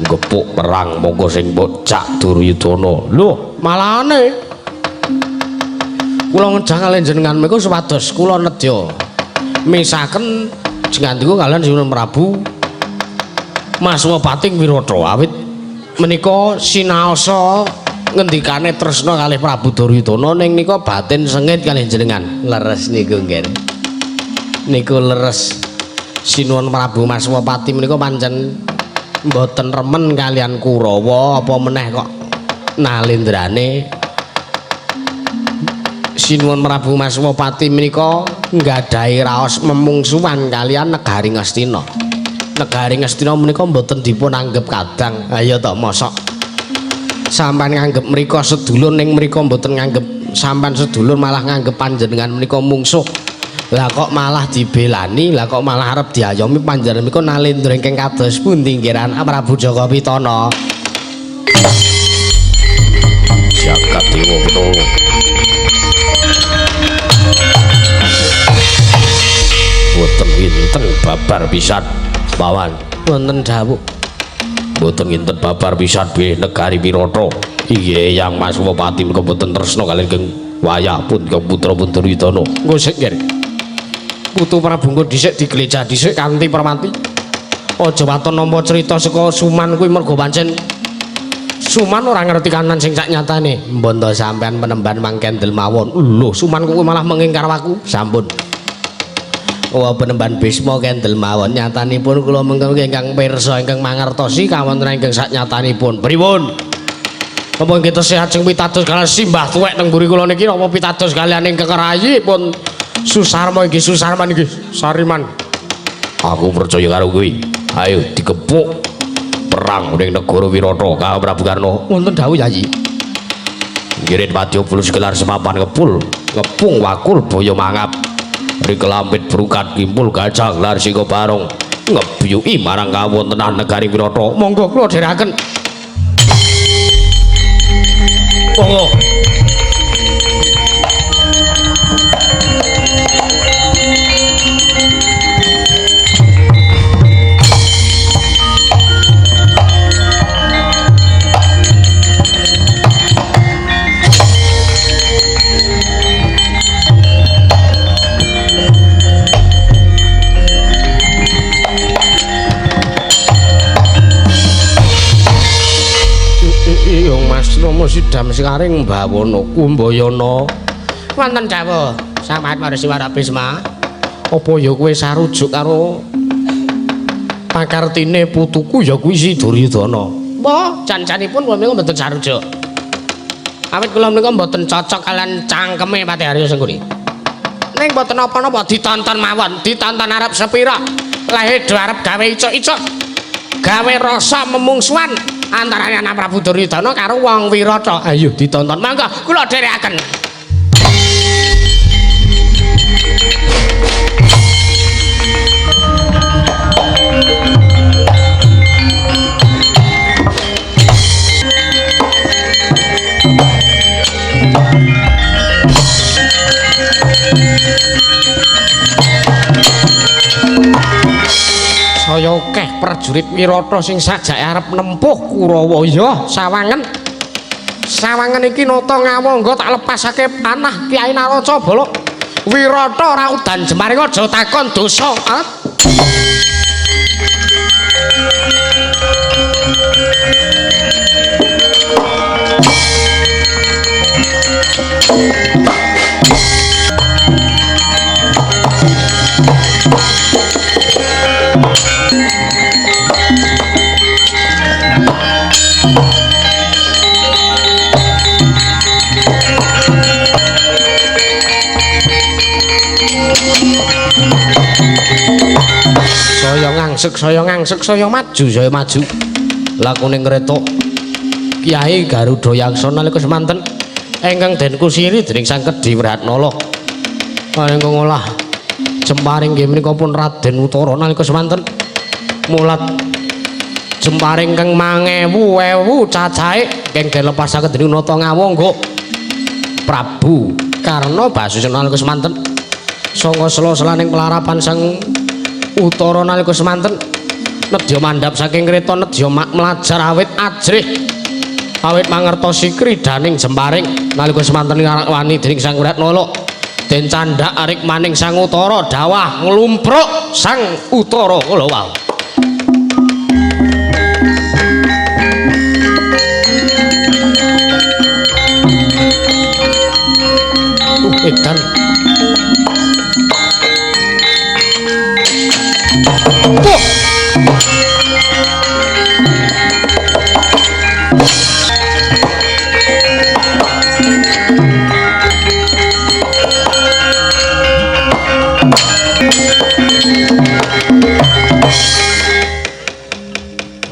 ngepuk perang monggo sing mbok cak Duryudana. Lho, malahane kula ngejak kaliyan jenengan menika supados kula nedya misaken jenengan kaliyan Sinuwun Prabu Maswapati Wirata. Awit menika sinaosa ngendikane tresna kalih Prabu Duryudana ning nika batin sengit kalih jenengan. Leres niku nggih. Niku leres. Sinuwun Prabu Maswapati menika pancen mboten remen kaliyan Kurawa, apa meneh kok nalendrane Sinuwun Prabu Maswapati menika nggadahi raos memungsuhan kaliyan negari Ngastina. Negari Ngastina menika mboten dipun anggep kadang. Ayo to mosok sampean nganggep mriko sedulur ning mriko mboten nganggep sampean sedulur, malah nganggep panjenengan menika mungsuh. Lah kok malah dibelani, lah kok malah arep diayomi panjenengan menika nalendra ingkang kados pundi ngiran Prabu Jaka Pitana? Jagat Dewa Bathara. Boten winten babar pisan Pawan. Wonten dawuh. Boten winten babar pisan bilih negari Wirata. Inggih Eyang Maswapati menika boten tresna kaliyan Kang wayah pun Kang putra pun Duryudana. Engko sik nggih. Putu Prabu engko dhisik diglecah dhisik kanthi permati. Aja waton nampa crita saka Suman kuwi mergo pancen Suman ora ngerti kanan sing sak nyatane. Mbon to sampean penemban mangkendel mawon. Lho, Suman kuwi malah mengingkar aku. Sampun. Wah, penemban Bisma kendel mawon. Nyatanipun kula mengko ingkang pirsa ingkang mangertosi kawontenan ingkang sak nyatanipun. Pripun? Apa nggih tesih ajeng pitados kaliyan simbah tuwek teng mburi kula niki napa pitados kaliyan ingkang rayipun Susarma inggih Susarman inggih Sariman. Aku percaya karo kowe. Ayo dikepuk perang ning negara Wirata ka Prabu Karna. Wonten dawuh Yayi. Ngirit wadya bulus gelar semapan ngepul, ngepung wakul boyo mangap. Rikelampit brukat kimpul gajah lar sika barong ngebyuki marang kawontenan negari Wirata. Monggo kula dherekaken. Monggo. Mas Romo sidam sekaring bawana kumbayana. Wonten dawuh sampeyan marisi Wara Bisma. Apa ya kowe sarujuk karo pakartine putuku ya kuwi si Duryudana? Wah, jan-janipun kula menika mboten sarujuk. Awit kula menika mboten cocok kalian cangkeme Patih Arya Sengkuni. Ning mboten napa-napa ditonton mawon, ditonton arep sepira. Lehe do arep gawe icuk-icuk. Gawe rasa memungsuhan antarane anak Prabu Duryudana karo wong Wirata. Ayo ditonton mangga kula dherekaken. Saya akeh prajurit Wirata sing sajake arep nempuh Kurawa. Ya sawangen. Sawangen iki nata ngawangga tak lepasake panah Kyai Naraca Balak. Wirata ora udan jemaring aja takon dosa. Saya ngangsek, saya ngangsek, saya maju, saya maju. Lakune ngretuk Kyai Garuda Yaksa nalika semanten ingkang den kusiri dening Sang Kedhi Wratnala. Ingkang ngolah jemparing nggih menika pun Raden Utara nalika semanten mulat jemparing kang mangewu ewu cacahe ingkang den lepasaken dening Nata Ngawangga Prabu Karna Basusena nalika semanten sanga sela-selaning pelarapan Sang Utara nalika semanten nedya mandhap saking kreta nedya mlajar awit ajrih awit mangertosi kridaning jemparing nalika semanten wani dening Sang Wratnala den candhak arik maning Sang Utara dawah nglumpruk Sang Utara kala wau. Edan. Wah.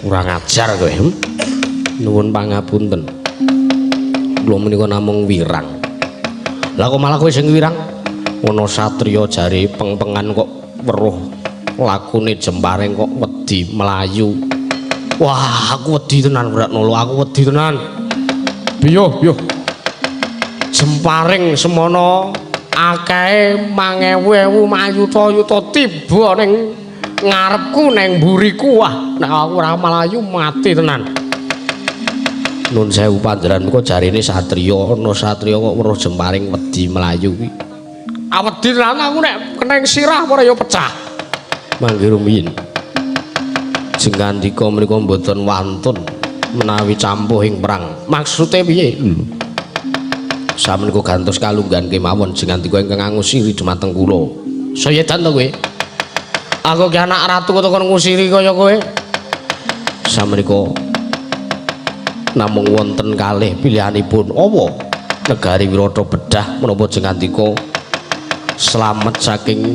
Kurang ajar kowe. Nuwun pangapunten. Kula menika namung wirang. Lah kok malah kowe sing wirang? Ana satriya jare pengpengan kok weruh lakune jemparing kok wedi mlayu. Wah, aku wedi tenan Wratnala, aku wedi tenan. Biyo, biyo. Jemparing semono akehe mangewu-ewu mayuta-yuta tiba ning ngarepku ning mburiku. Wah, nek aku ora mlayu mati tenan. Nun sewu panjenengan menika jarine satriya, ana satriya kok weruh jemparing wedi mlayu kuwi. Awedi tenan aku nek keneng sirah ora ya pecah. Mangke rumiyin. Jengandika menika mboten wantun menawi campuh ing perang. Maksude piye? Samenika gantos kalungguhan kemawon jengandika ingkang ngusiri dumateng kula. Saya edan to kowe? Aku ki anak ratu kok kon ngusiri kaya kowe. Samenika namung wonten kalih pilihanipun. Apa? Negari Wirata bedah menapa jengandika slamet saking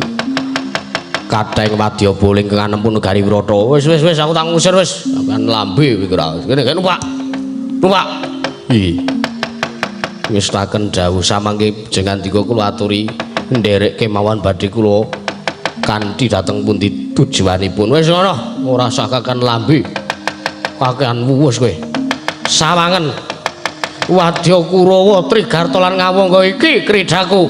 kathahing wadyabala ingkang anempu negari Wirata. Wis wis wis aku tak ngusir wis. Sampeyan lambe kowe ora. Kene kene numpak. Numpak. Iki. Ngestaken dawuh samangke jengandika kula aturi nderek kemawon badhe kula kanthi dhateng pundi tujuanipun. Wis ngono, ora usah kakean lambe. Kakean wuwus kowe. Sawangen wadya Kurawa Trigarta lan Ngawangga iki kridaku.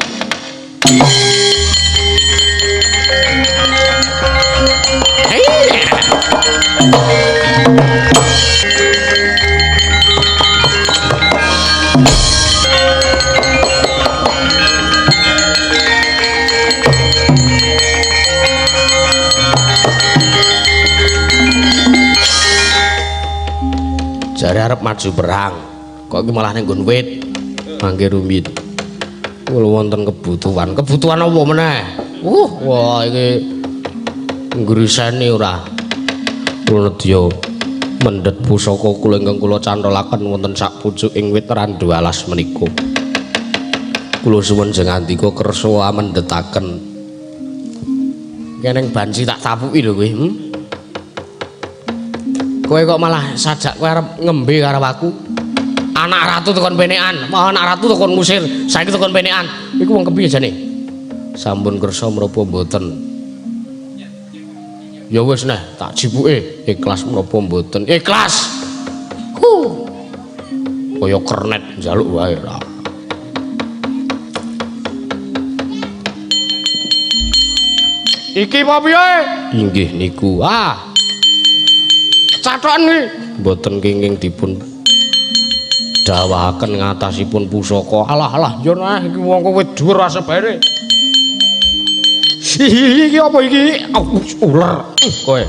Jare arep maju perang, kok iki malah ning nggon wit. Mangke rumiyin. Kula wonten kebutuhan. Kebutuhan apa meneh? Wah iki ngriseni ora. Kula nedya mendhet pusaka kula ingkang kula cantholaken wonten sak pucuking wit randu alas menika. Kula suwun jengandika kersa amendhetaken. Keneng banci tak tapuki lho kowe. Kowe kok malah sajak kowe arep ngembe karo aku. Anak ratu tekon penekan, anak ratu tekon ngusir, saiki tekon penekan. Iku wong kepiye jane? Sampun kersa menapa mboten? Ya wis neh, tak jipuke. Ikhlas menapa mboten? Ikhlas. Huh. Kaya kernet njaluk wae ora. Iki apa piye? Inggih niku. Ah. Cathokan iki mboten kenging dipun dawahaken ngatasipun pusaka. Alah alah yo nah iki wong kowe dhuwur asebare. Iki apa iki? Uler kowe.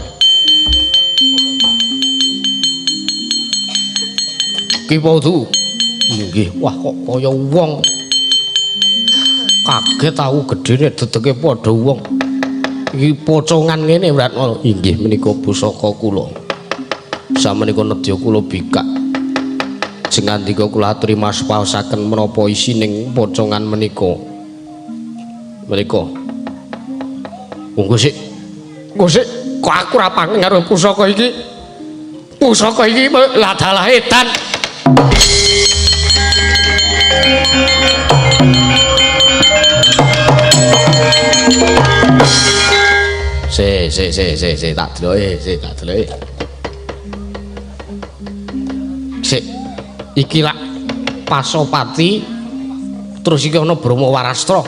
Ki padhu. Nggih, wah kok kaya wong. Kaget aku gedene dedege padha wong. Iki pocongan ngene Wratnala. Inggih menika pusaka kula. Samenika nedya kula bikak. Jengandika kula aturi maspaosaken menapa isining pocongan menika. Menika. Monggo sik. Engko sik kok aku ora pangeng karo pusaka iki. Pusaka iki ladalah edan. Se se se se se tak deloke, se tak deloke. Sik iki lak Pasopati, terus iki ana Brahma Warastra.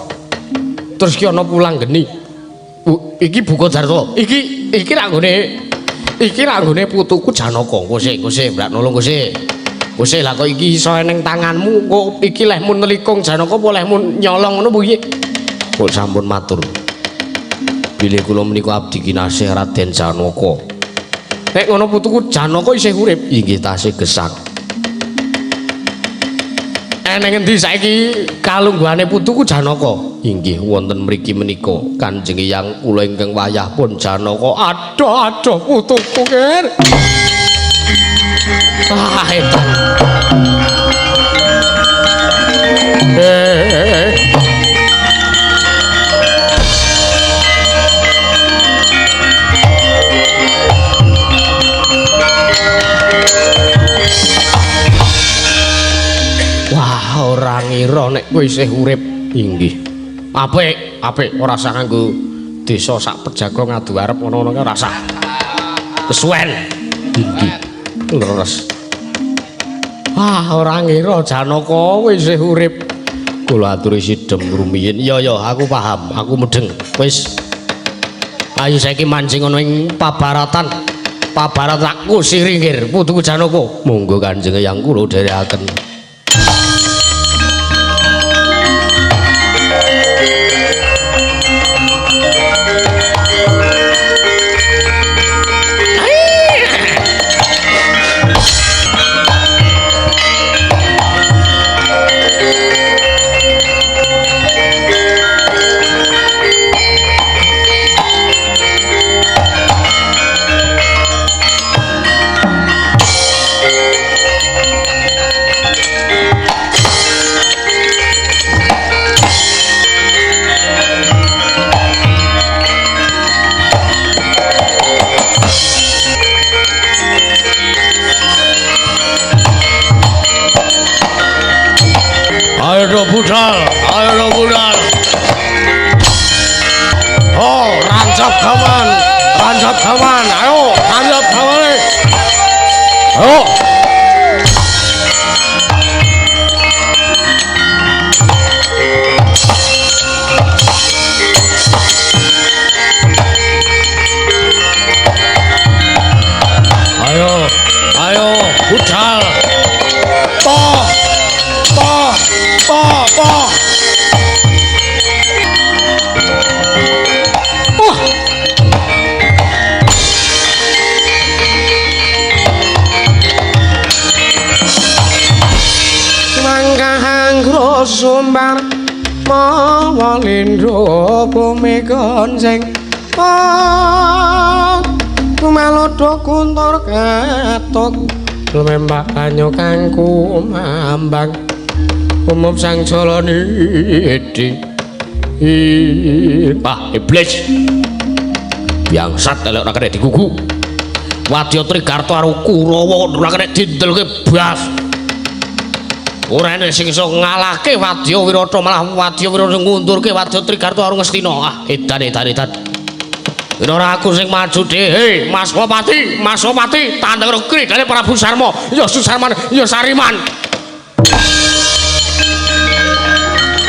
Terus iki ana Pulanggeni. Iki Bukadarta. Iki iki lak nggone iki lak nggone putuku Janaka. Engko sik, engko sik, mbrak nulung engko sik. Engko sik lah kok iki iso eneng tanganmu, kok iki lehmu nelikung Janaka apa lehmu nyolong ngono piye? Kok sampun matur. Bilih kula menika abdi kinasih Raden Janaka. Nek ngono putuku Janaka isih urip. Inggih tasih gesang. Eneng endi saiki kalungguhane putuku Janaka? Inggih wonten mriki menika Kanjeng Eyang kula ingkang wayah pun Janaka. Aduh aduh putuku ker. Ah edan. Wah, ora ngira nek kowe isih urip. Inggih. Apik, apik ora usah nganggo desa sak pejago ngadu arep ngono-ngono ora usah. Kesuwen. Inggih. Leres. Wah, ora ngira Janaka kowe isih urip. Kula aturi sidhem rumiyin. Ya ya, aku paham, aku mudheng. Wis. Ayo saiki mancing ana ing pabaratan. Pabarat aku siringir putuku Janaka. Monggo Kanjeng Eyang kula dherekaken. Ayo budal, ayo budal. Oh, rancap gaman, rancap gaman, ayo, rancap gaman. Ayo. Ayo, ayo, budal. Toh, toh. Po, po. Wah. Mangkahang sumbar mawa lindho bumi gonceng. Kumalodo kuntur katok lumembak banyu kang kumambang. Umum sang jala niti. Ah, iblis. Bangsat elek ora kena digugu. Wadya Trigarta karo Kurawa ora kena dindelke blas. Ora enek sing iso ngalahke Wadya Wirata, malah Wadya Wirata ngundurke Wadya Trigarta karo Ngastina. Ah, edan edan edan. Yen ora aku sing maju dhewe, Mas Wapati, Mas Wapati, tandang karo kridane Prabu Sarma, ya Susarman, ya Sariman.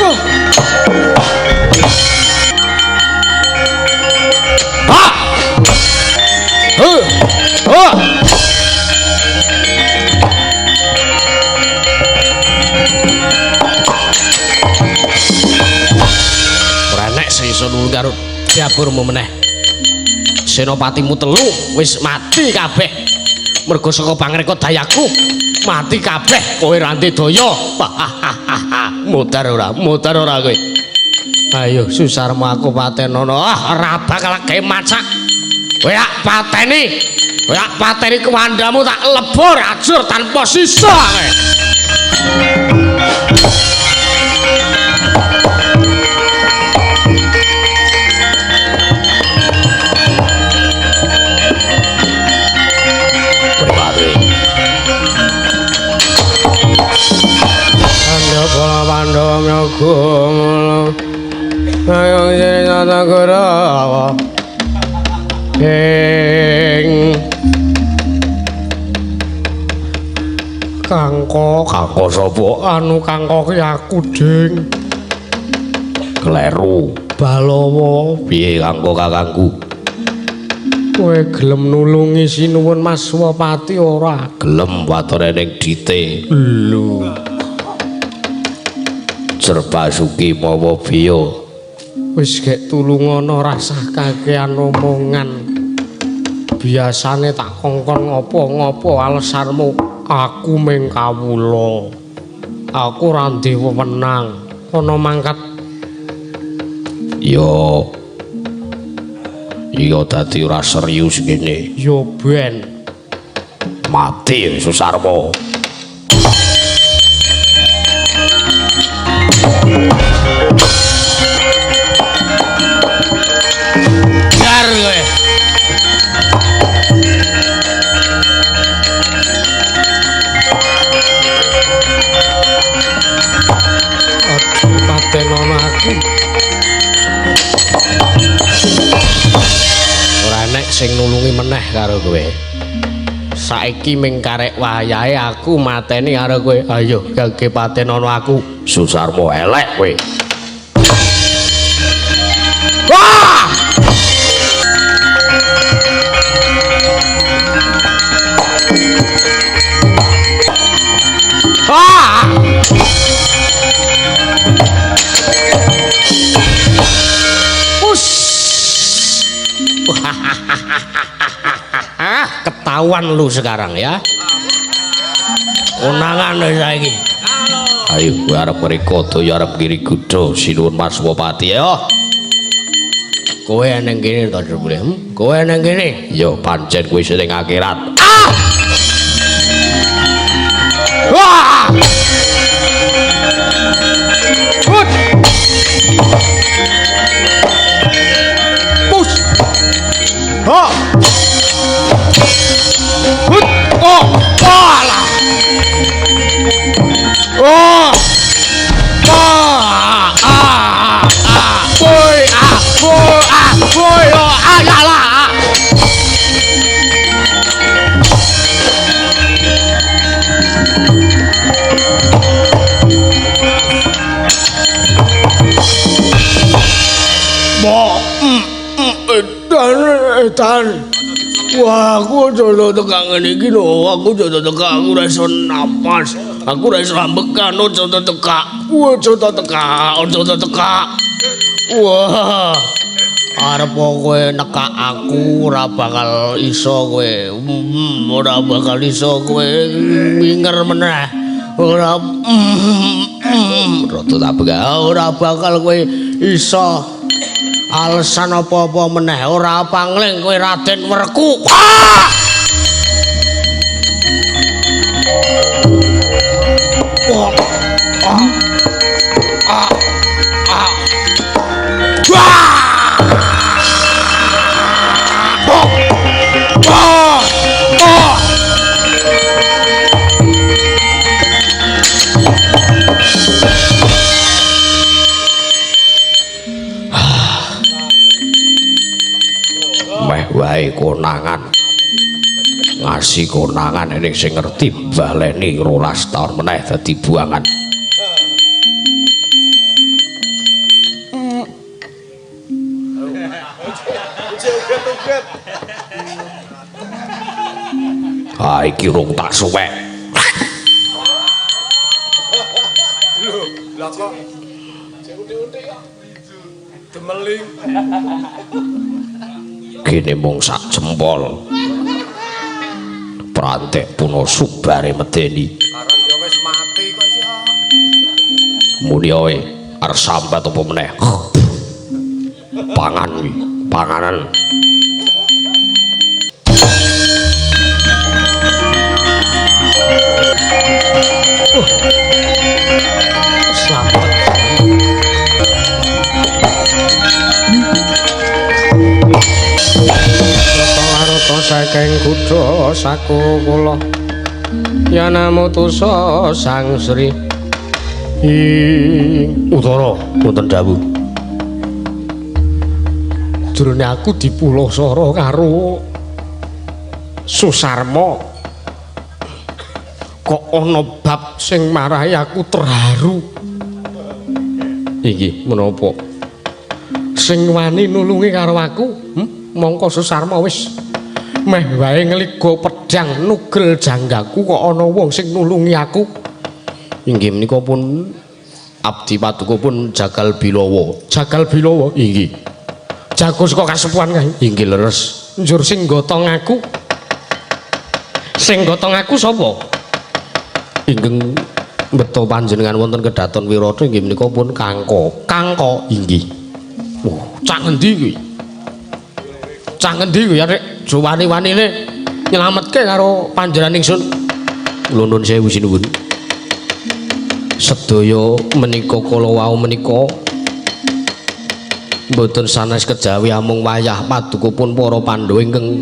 Ha! Ha! Ora nek sing iso nulung karo dapurmu meneh. Senopatimu telu wis mati kabeh. Mergo saka pangreka dayaku mati kabeh kowe ra ndek daya. Mudar ora, mudar ora kowe. Ayo Susarma aku patenono. Ah, ora bakal gawe macak. Kowe tak pateni. Kowe tak pateni kewandamu tak lebur ajur tanpa sisa kowe. Negara ing Kangko, Kangko sapa? Anu Kangko ki aku, Ding. Kleru. Balawa. Piye Kangko kakangku? Kowe gelem nulungi Sinuwun Mas Wapati ora? Gelem watore ning dite. Lho. Jerbasuki mawa biya. Wis gek tulungono, rasah kakean omongan. Biasane tak kongkon ngopo-ngopo alesanmu aku ming kawula. Aku ora ndek wewenang. Kono mangkat. Yo. Iya dadi ora serius ngene. Yo ben. Mati Susarma. Jar kowe. Aduh, patenono aku. Ora enek sing nulungi meneh karo kowe. Saiki ming karek wayahe aku mateni karo kowe. Ayo gage patenono aku. Susarma elek kowe. Wah! Wah! Ketahuan lu sekarang ya. Konangan saiki. Ayo kowe arep ngriko ya arep ngiri kuda Sinuwun Mas Wapati ya. Kowe nang kene to jebule. Kowe nang kene. Ya pancen kowe sing ning akhirat. Ah! Wah! Hut! Pus. Ha! Hut! Oh! Alah! Oh! Ah! Ah! Ah! Boy! Ah! Boy! Ah! Boy! Oh! Ah! Ya lah! Ah! Bo, edan, edan. Wah, aku aja tekak ngene iki lho, aku aja tekak, aku ora iso napas. Aku ora iso ambekan, aja tekak. Aja tekak, aja tekak. Wah. Arep kowe nekak aku ora bakal iso kowe. Ora bakal iso kowe minger meneh. Ora rada tak bekak. Ora bakal kowe iso alasan apa-apa meneh, ora pangling kowe Raden Werku. Ah! Oh. Ah. Ah. Ah. Wah! Oh. Oh. Oh. Meh wae konangan. Ngasih konangan ning sing ngerti baleni 12 taun meneh dadi buangan. Ah iki rung tak suwek. Lho, lah kok utik-utik kok demeling. Kene mung sak jempol. Prantek puno subare medeni. Karang ya wis mati kok iki. Muni wae arep sambat apa meneh. Pangan kuwi, panganan. Selamat. Rata saking kutha sakukula yanamutusa Sang Sri ing Utara wonten dawuh. Jrone aku dipulasara karo Susarma. Kok ana bab sing marahi aku terharu. Inggih, menapa? Sing wani nulungi karo aku, mongko Susarma wis meh wae ngligo pedhang nugel janggaku kok ana wong sing nulungi aku. Inggih menika pun abdi paduka pun Jagal Bilawa. Jagal Bilawa? Inggih. Jago saka kasepuhan kae. Inggih leres. Njur sing gotong aku. Sing gotong aku sapa? Ingkang beto panjenengan wonten Kedaton Wirata inggih menika pun Kangko. Kangko? Inggih. Wah, cah ngendi kuwi? Cah ngendi kuwi arek wani-wanine nyelametke karo panjenengan ingsun. Kula nuwun sewu sinuwun. Sedaya menika kala wau menika mboten sanes kejawi amung wayah paduka pun para Pandhawa ingkang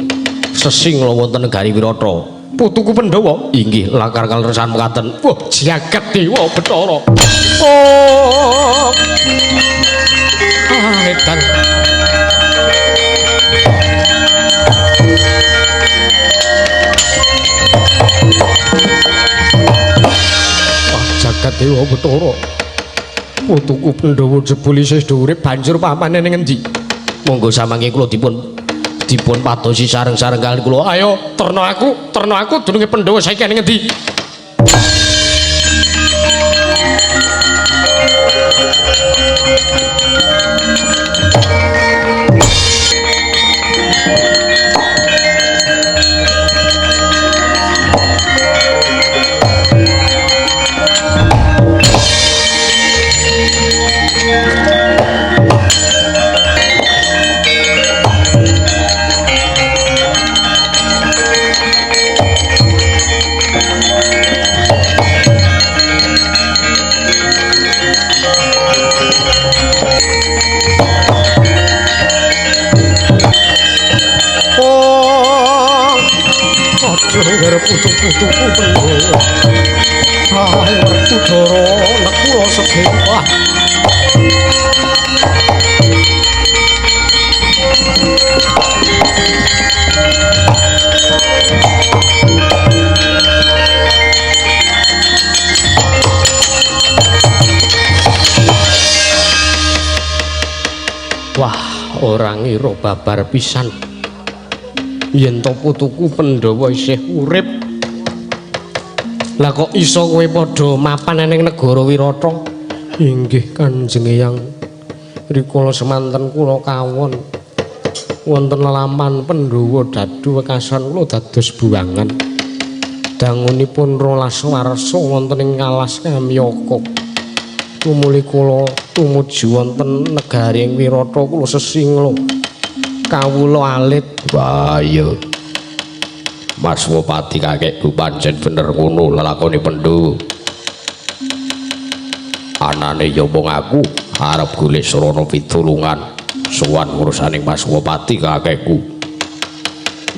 sesingla wonten negari Wirata. Putuku Pandhawa? Inggih, lakar kaleresan mekaten. Wah, jagat dewa Bathara. Oh. Ah, edan. Wah, jagat dewa Bathara. Putuku Pandhawa jebul isih urip banjur pamane ning endi? Monggo samangke kula dipun padosi sareng-sareng kaliyan kula. Ayo terno aku dununge Pandhawa saiki ning endi? Putu-putuku Pandhawa. Ayo Werkudara Nekula Sedewa. Wah, ora ngira babar pisan. Yen to putuku Pandhawa isih urip. Lah kok iso kowe padha mapan ning negara Wirata? Inggih Kanjeng Eyang. Rikala semanten kula kawon wonten lelampahan Pandhawa dadu wekasan kula dados buangan. Dangunipun 12 warsa wonten ing alas Kamyaka. Tumuli kula tumuju wonten negari ing Wirata kula sesingla. Kawula alit. Wah iya. Mas Wopati kakekku pancen bener ngono lelakone Pandhawa. Anane ya mung aku arep golek sarana pitulungan sowan urusaning Mas Wopati kakekku.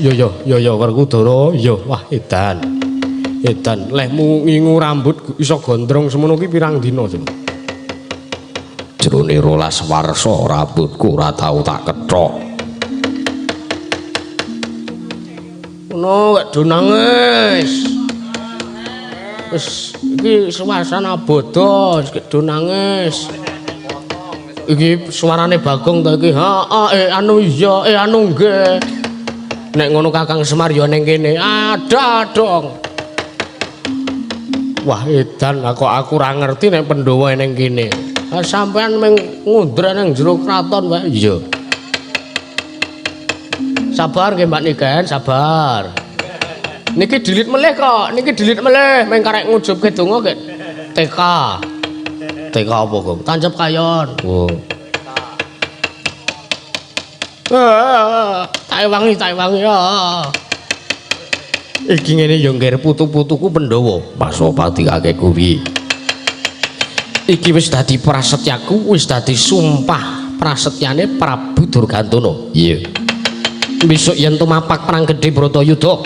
Yo yo yo yo Werkudara, yo wah edan. Edan lehmu ngingu rambut iso gondrong semono ki pirang dina, Jeng? Jrone 12 warsa rambutku ora tau tak kethok. Ngono gak do nangis. Wis iki suasana bodho, gak do nangis. Iki suarane Bagong to iki. Heeh, anu iya, anu nggih. Nek ngono Kakang Semar ya ning kene. Ada dong. Wah, edan lah kok aku ora ngerti nek Pandhawa ning kene. Lah sampean mung ngundre ning jero kraton wae. Iya. Sabar nggih Mbak Niken, sabar. Niki dilit melih kok, niki dilit melih, meng karek ngujubke donga nggih. TK. TK apa, Gong? Tancep kayon. Oh. Tak ewangi, tak ewangi. Iki ngene ya ngger putu-putuku Pandhawa. Pasopati kakekku piye? Iki wis dadi prasetyaku, wis dadi sumpah prasetyane Prabu Durgantana. Iya. Besok yen tumapak perang gedhe Bratayuda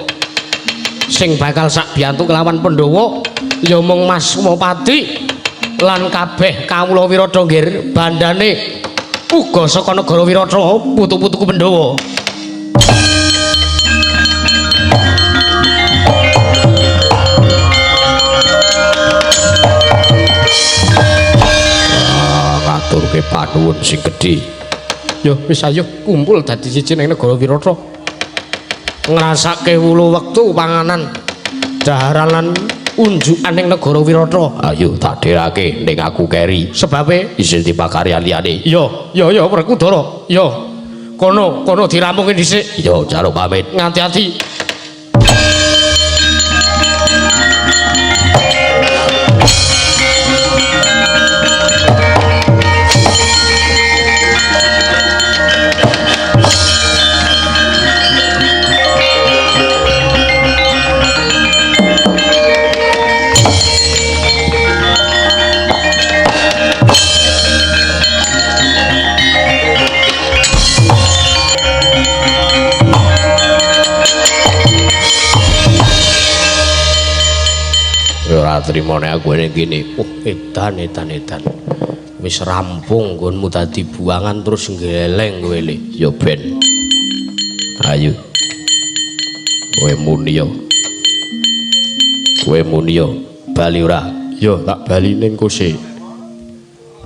sing bakal sak biyantu kelawan Pandhawa ya mung Mas Wopati lan kabeh kawula Wirata nggir bandane Uga saka negara Wirata, putu-putuku Pandhawa. Ngaturke panuwun sing gedhe. Yo wis ayo kumpul dadi siji ning negara Wirata. Ngrasake wulu wektu panganan daharan lan unjukan ning negara Wirata. Ayo tak dherake ning aku keri. Sebabe Isih dipakari liyane. yo yo yo Werkudara, yo. Kono kono dirampungi dhisik. Yo jaluk pamit. Ngati-ati. Ora trimo nek aku ning kene. Oh, edan edan edan. Wis rampung nggonmu dadi buangan terus nggeleng kowe le. Ya ben. Ayo. Kowe muni yo. Kowe muni yo. Bali ora? Yo tak bali ning kose.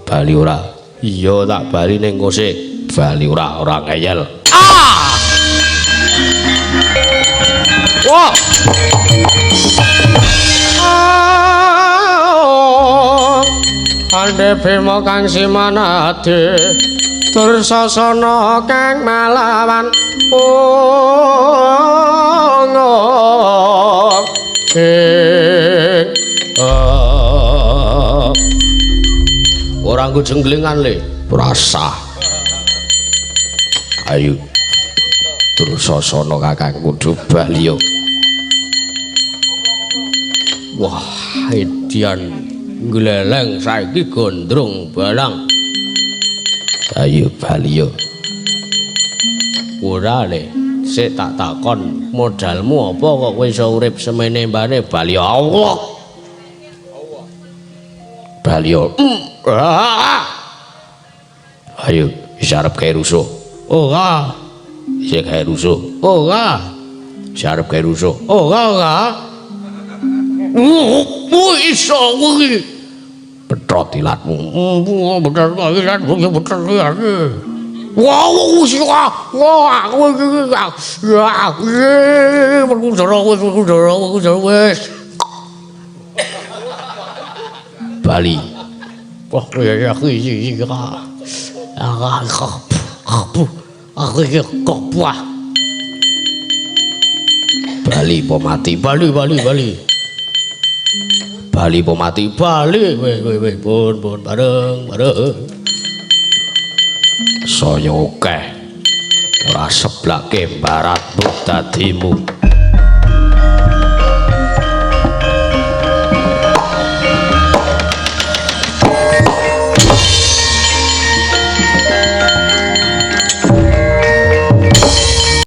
Bali ora? Iya tak bali ning kose. Bali ora, ora ngeyel. Ah! Wah. Ande Bima kang simanade Dursasana kang malawan Ora nggo jenglingan le, rasah. Ayo. Dursasana kakang kudu bali yo. Wah, edian gleleng saiki gondrong balang. Ayo bali yo. Ora le, sik tak takon modalmu apa kok kowe iso urip semene mbane bali Allah. Bali yo. Ayo, bisa arep gawe rusuh. Ora, Isih gawe rusuh. ora, Bisa arep gawe rusuh. ora, ora. Iso kuwi. Petrot ilatmu. Bener ilat, bener ilat. Wah, wah, wah, aku iki ya, Werkudara wis, Werkudara, Werkudara wis. Bali. Wah, ya aku iki iki. Aku iki kok buah. Bali po mati. Bali, bali, bali. Bali po mati. Bali, weh, weh, weh, pun, pun, bareng, bareng. Saya akeh. Ora seblake baratmu dadimu.